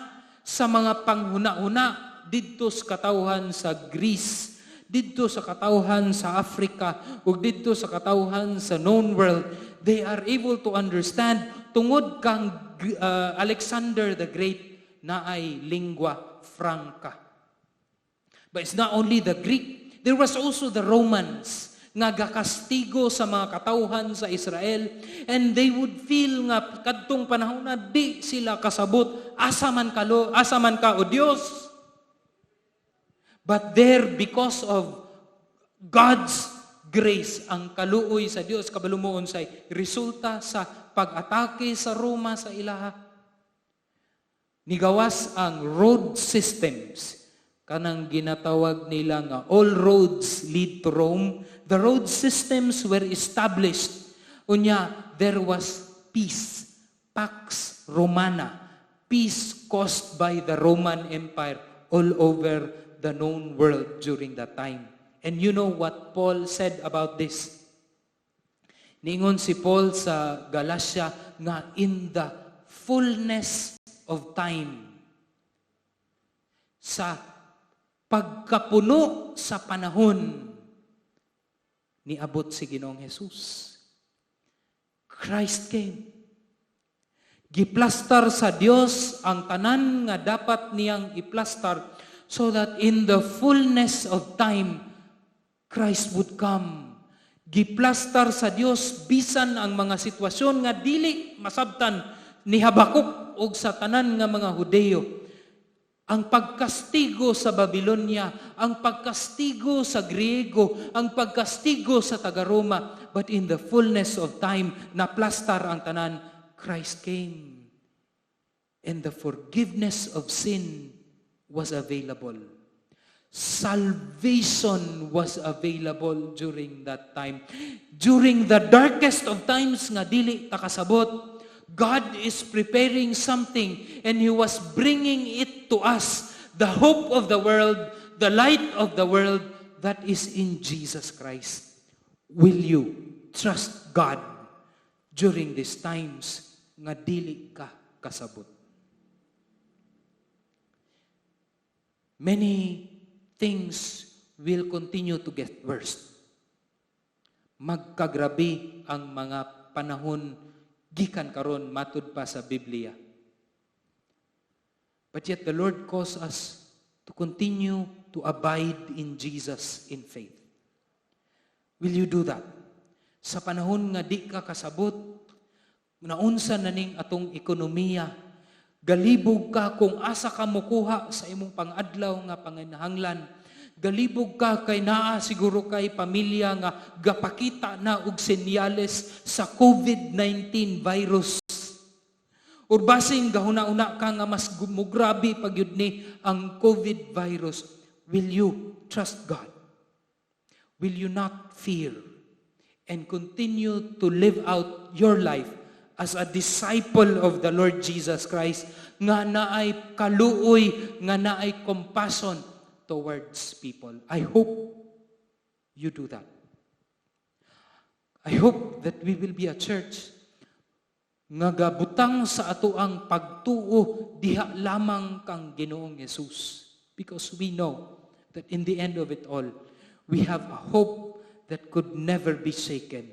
Speaker 5: sa mga panghuna-huna didto sa katawhan sa Greece, didto sa katawhan sa Africa, ug didto sa katawhan sa known world. They are able to understand tungod kang Alexander the Great na ay lingua franca. But it's not only the Greek, there was also the Romans nga gakastigo sa mga katawhan sa Israel, and they would feel nga kadtong panahon na di sila kasabot, asa man kalo, asa man ka, O Dios? But there, because of God's grace, ang kaluoy sa Dios, kabalo mo unsay resulta sa pag-atake sa Roma sa ilaha? Nigawas ang road systems, kanang ginatawag nila nga all roads lead to Rome. The road systems were established. Unya, there was peace, Pax Romana, peace caused by the Roman Empire all over the known world during that time. And you know what Paul said about this? Ningon si Paul sa Galatia nga in the fullness of time, sa pagkapuno sa panahon, niabot si Ginoong Jesus. Christ came. Giplastar sa Dios ang tanan nga dapat niyang iplastar so that in the fullness of time, Christ would come. Giplastar sa Dios bisan ang mga sitwasyon nga dili masabtan ni Habakuk og sa tanan nga mga Hudeyo. Ang pagkastigo sa Babylonia, ang pagkastigo sa Griego, ang pagkastigo sa taga-Roma, but in the fullness of time, naplastar ang tanan, Christ came. And the forgiveness of sin was available. Salvation was available during that time. During the darkest of times nga dili ta kasabot, God is preparing something and He was bringing it to us, the hope of the world, the light of the world that is in Jesus Christ. Will you trust God during these times nga dili ka kasabot? Many things will continue to get worse. Magkagrabe ang mga panahon Gikan karon matud pa sa Biblia. But yet the Lord calls us to continue to abide in Jesus in faith. Will you do that? Sa panahon nga di ka kasabot, naunsa na ning atong ekonomiya, galibog ka kung asa ka mukuha sa imong pangadlaw nga panginahanglan. Galibog ka kay naa siguro kay pamilya nga gapakita na og senyales sa COVID-19 virus. Or basing gahuna-una ka nga mas mugrabe pa gyud ni ang COVID virus. Will you trust God? Will you not fear and continue to live out your life as a disciple of the Lord Jesus Christ nga naay kaluoy, nga naay compassion towards people? I hope you do that. I hope that we will be a church nga gabutang sa atoang pagtuo diha lamang kang Ginoong Jesus, because we know that in the end of it all, we have a hope that could never be shaken.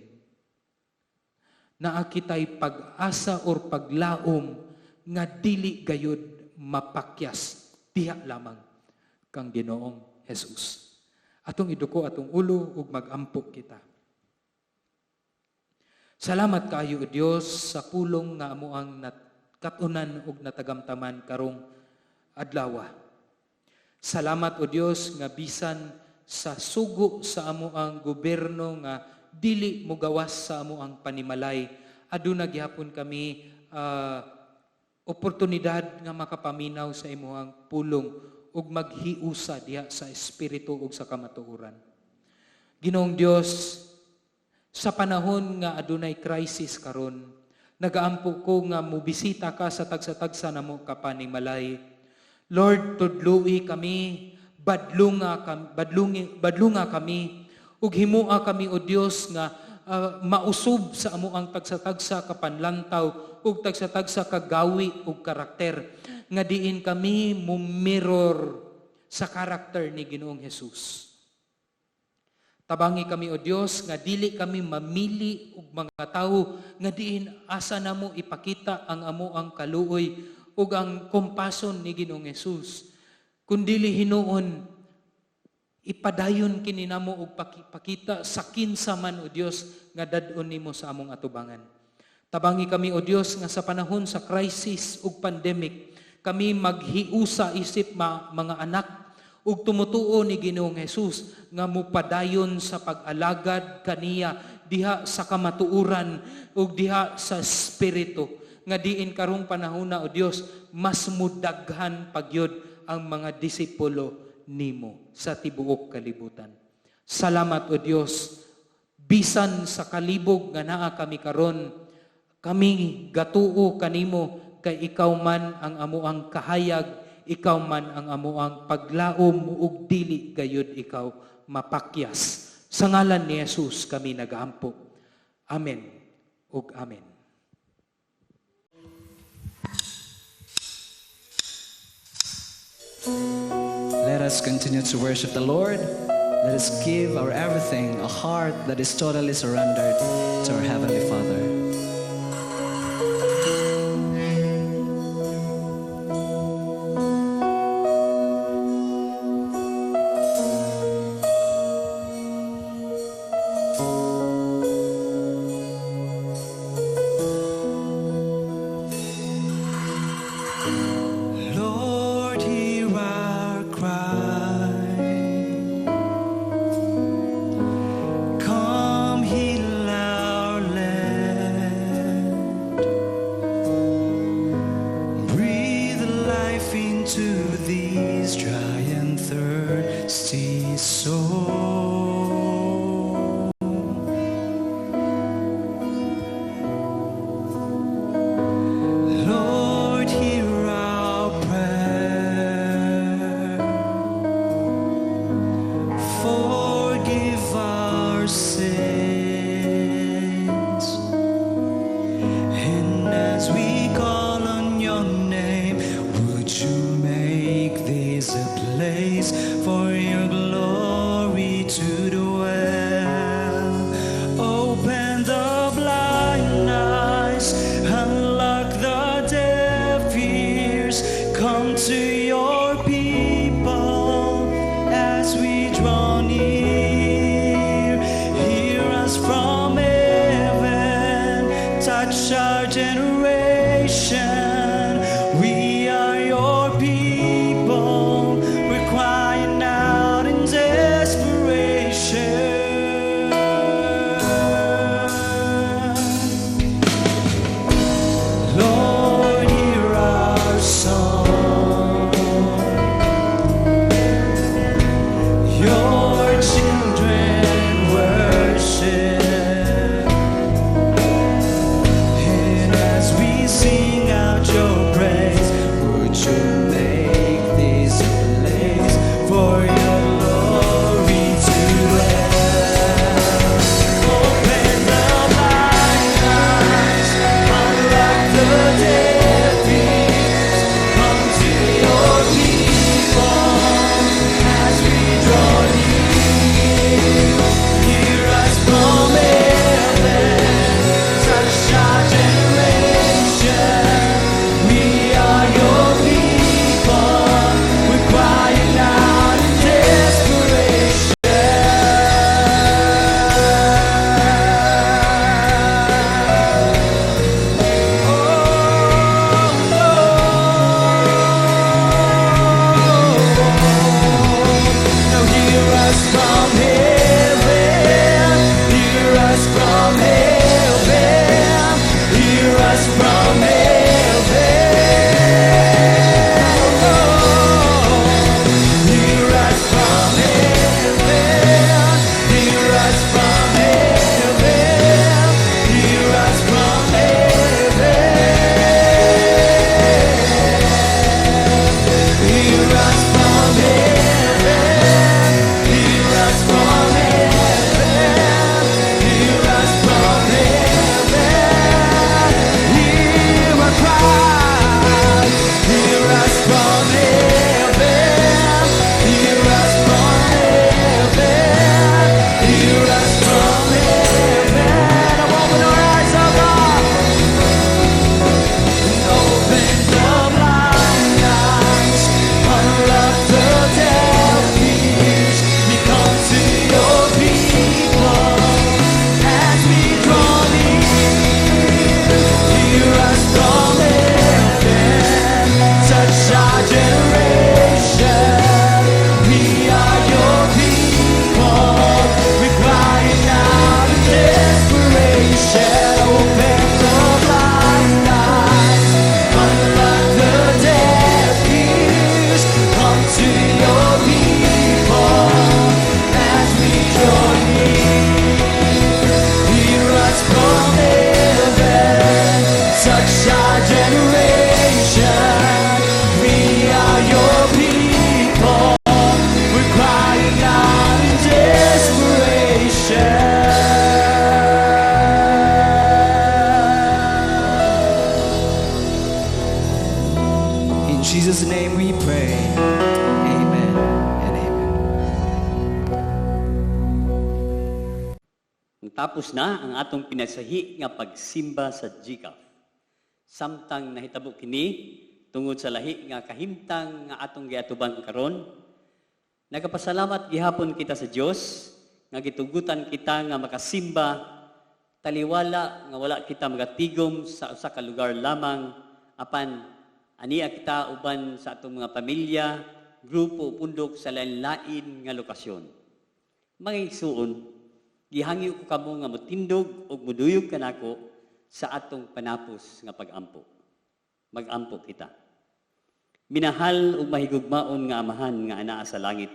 Speaker 5: Naa kitay pag-asa or paglaom nga dili gayud mapakyas diha lamang kang Ginoong Jesus. Atong iduko atong ulo ug magampo kita. Salamat kaayo, O Dios, sa pulong nga amo ang nakatunan ug natagamtaman karong adlaw. Salamat, O Dios, nga bisan sa sugo sa amo ang gobyerno nga dili mogawas sa amo ang panimalay, aduna gihapon kami oportunidad nga makapaminaw sa imuhang pulong ug maghiusa diha sa espiritu ug sa kamatuoran. Ginoong Dios, sa panahon nga adunay crisis karon, nagaampo ko nga mobisita ka sa tagsa-tagsa namo ka panimalay. Lord, tudlui kami, badlunga kami, badlungi, badlunga kami ug himua kami, O Dios, nga mausob sa amo ang tagsa-tagsa ka panlantaw ug tagsa-tagsa ka gawi ug karakter nga diin kami mo-mirror sa karakter ni Ginoong Jesus. Tabangi kami, O Dios, nga dili kami mamili og mga tawo nga diin asa namo ipakita ang amo ang kaluoy ug ang compassion ni Ginoong Jesus. Kundili hinuon ipadayon kini namo og pakita sa kinsa man, O Dios, nga dad-on nimo sa among atubangan. Tabangi kami, O Dios, nga sa panahon sa crisis ug pandemic, kami maghiusa isip mga anak ug tumutuo ni Ginoong Jesus nga mupadayon sa pag-alagad kaniya diha sa kamatuoran ug diha sa espiritu, nga diin karong panahon na, O Dios, mas mudaghan pagyud ang mga disipulo nimo sa tibuok kalibutan. Salamat, O Dios, bisan sa kalibog nga naa kami karon, kami gatuo kanimo kay ikaw man ang amuang kahayag, ikaw man ang amuang paglaom ug dili gayud ikaw mapakyas. Sa ngalan ni Jesus kami nagaampo. Amen ug amen.
Speaker 1: Let us continue to worship the Lord. Let us give our everything, a heart that is totally surrendered to our Heavenly Father. Lord, hear our cry. Come heal our land. Breathe life into these dry and thirsty souls. Lord, hear our prayer. Forgive our sins. And as we call on your name, would you make this a place for your glory to generation. We are your people. We're crying out in desperation. Lord, hear our song. Your children worship. And as we sing out your praise, would you make this a place for your glory to dwell? Open the blind eyes, unlock the deaf ears, come to your people as we draw near. Hear us from heaven, touch our generation. We are your people. We're crying out in desperation. Oh, now hear us from heaven, hear us from heaven, hear us from heaven. Oh, hear us from heaven, hear us from heaven, hear us from heaven. Hear us from heaven, hear us from heaven, hear us from heaven. Hear our cry, hear us from heaven, hear us from heaven, hear us from heaven. Open our eyes, oh God. Open the blind eyes, unlock the deaf ears. We come to your people as we draw near. Hear us from heaven, touch our generation. We are your people. We're crying out in desperation. Open the blind eyes, unlock the deaf ears. Come to your people as we draw near. Hear us from heaven, touch our generation. We are your people. We're crying out in desperation. In Jesus' name we pray. Amen and amen.
Speaker 6: Tapos na ang atong pinasahi nga pagsimba sa GCAF. Samtang nahitabo kini tungod sa lahi nga kahimtang nga atong giatubang karon, nagapasalamat gihapon kita sa Dios nga gitugutan kita nga makasimba taliwala nga wala kita magatigom sa usa ka lugar lamang, apan ania kita uban sa atong mga pamilya, grupo, pundok sa lain-lain nga lokasyon. Mga igsuon, gihangyo ko kamo nga motindog ug moduyog kanako sa atong panapos nga pag-ampo. Mag-ampo kita. Minahal ug mahigugmaon nga Amahan nga anaa sa langit,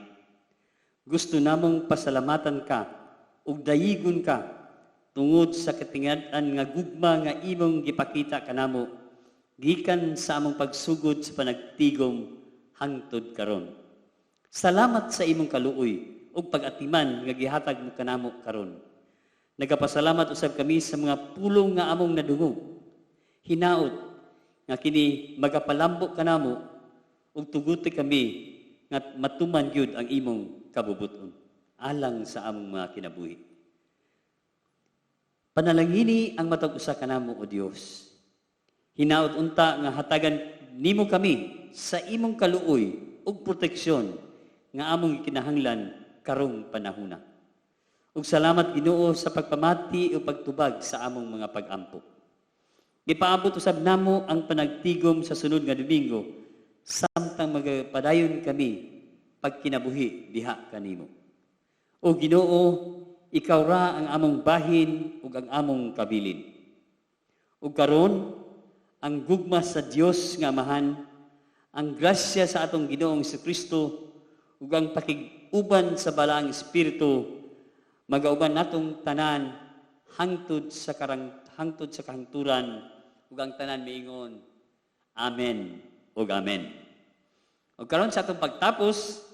Speaker 6: gusto namong pasalamatan ka ug dayigon ka tungod sa katingad-an nga gugma nga imong gipakita kanamo gikan sa among pagsugod sa panagtigom hangtod karon. Salamat sa imong kaluoy ug pag-atiman nga gihatag mo kanamo karon. Nagapasalamat usab kami sa mga pulong nga among nadungog. Hinaot nga kini magapalambo kanamo ug tuguti kami nga matuman gyud ang imong kabubuton alang sa among mga kinabuhi. Panalangini ang matag usa kanamo, O Dios. Hinaot unta nga hatagan nimo kami sa imong kaluoy ug proteksyon nga among gikinahanglan karong panahuna. Ug salamat, Ginoo, sa pagpamati ug pagtubag sa among mga pag-ampo. Gipaabot usab namo ang panagtigom sa sunod nga Domingo samtang magpadayon kami pagkinabuhi diha kanimo. O Ginoo, ikaw ra ang among bahin ug ang among kabilin. Ug karon, ang gugma sa Dios nga Amahan, ang grasya sa atong Ginoong Kristo ug ang pakig-uban sa Balaang Espiritu magauban natong tanan hangtod sa kahangturan, ug ang tanan miingon, Amen ug Amen. Ug karon, sa atong pagtapos,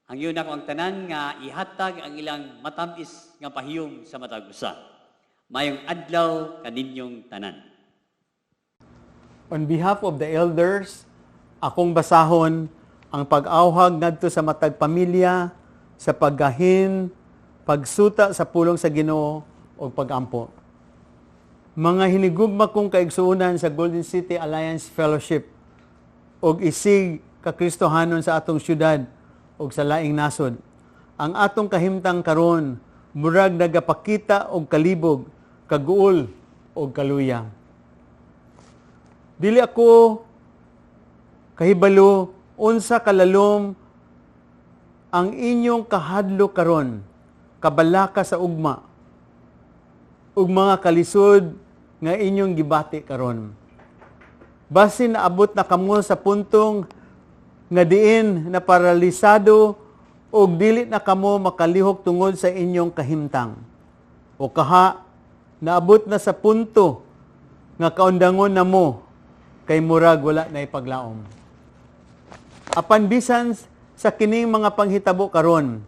Speaker 6: hangyo nako ang tanan nga ihatag ang ilang matamis nga pahiyom sa matag usa. Maayong adlaw kaninyong tanan.
Speaker 3: On behalf of the elders, akong basahon ang pag-awhag ngadto sa matag pamilya sa paggahin, pagsuta sa pulong sa Ginoo ug pagampo. Mga hinigugma kong kaigsuonan sa Golden City Alliance Fellowship ug isig ka Kristohanon sa atong syudad ug sa laing nasod. Ang atong kahimtang karon murag nagapakita og kalibog, kaguol ug kaluya. Dili ako kahibalo unsa kalalom ang inyong kahadlok karon, kabalaka sa ugma ug mga kalisod nga inyong gibati karon. Basin naabot na kamo sa puntong nga diin na paralisado og dili na kamo makalihok tungod sa inyong kahimtang. O kaha naabot na sa punto nga kaundangon na mo kay murag wala na ipaglaom. Apan bisan sa kining mga panghitabo karon,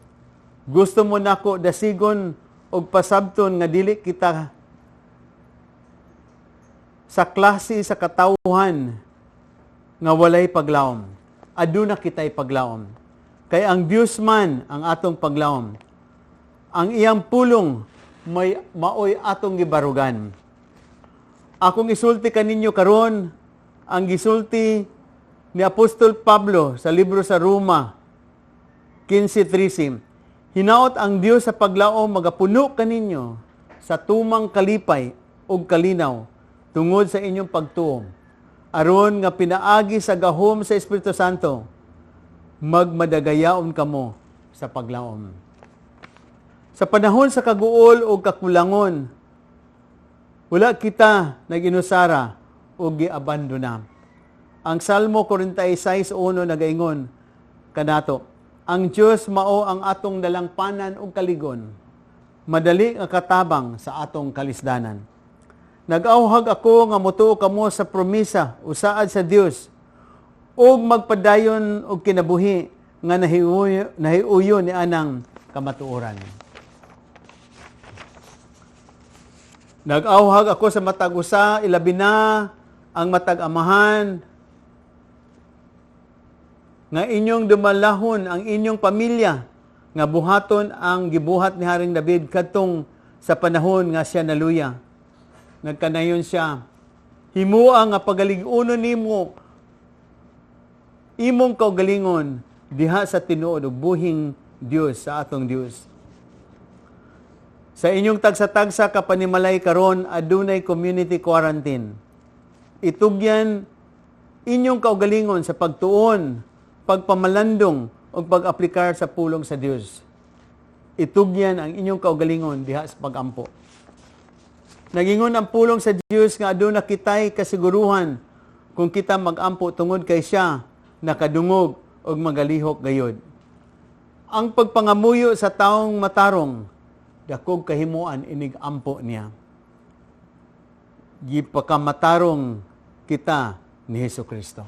Speaker 3: gusto mo nako dasigon og pasabton nga dili kita sa klase sa katawhan nga walay paglaom. Aduna kita'y paglaom. Kay ang Dios man ang atong paglaom. Ang iyang pulong may maoy atong gibarugan. Akong isulti kaninyo karon ang gisulti ni Apostol Pablo sa libro sa Roma 15:13. Hinaot ang Dios sa paglaom magapuno kaninyo sa tumang kalipay ug kalinaw tungod sa inyong pagtuo, aron nga pinaagi sa gahom sa Espiritu Santo magmadagayaon kamo sa paglaom. Sa panahon sa kaguol o kakulangon, wala kita nag-inusara o giabandona. Ang Salmo 46:1 nagaingon kanato, "Ang Dios mao ang atong dalangpanan ug kaligon, madali nga katabang sa atong kalisdanan." Nag-awhag ako nga motuo kamo sa promisa usaad sa Dios ug magpadayon og kinabuhi nga nahiuyo ni anang kamatuoran. Nag-awhag ako sa matag usa, ilabi na ang matag amahan, nga inyong dumalahon ang inyong pamilya, nga buhaton ang gibuhat ni Haring David kadtong sa panahon nga siya naluya. Nagkanayon siya, "Himua nga pagalig-unon nimo imong kaugalingon diha sa tinuod ug buhing Dios sa atong Dios." Sa inyong tagsa-tagsa ka panimalay karon adunay community quarantine. Itugyan inyong kaugalingon sa pagtuon, pagpamalandong ug pag-aplikar sa pulong sa Dios. Itugyan ang inyong kaugalingon diha sa pagampo. Nagingon ang pulong sa Dios nga aduna kitay kasiguruhan kung kita magampo tungod kay siya nakadungog og magalihok gayod. Ang pagpangamuyo sa taong matarong dakog kahimuan inig ampo niya. Gipakamatarong kita ni Hesus Kristo.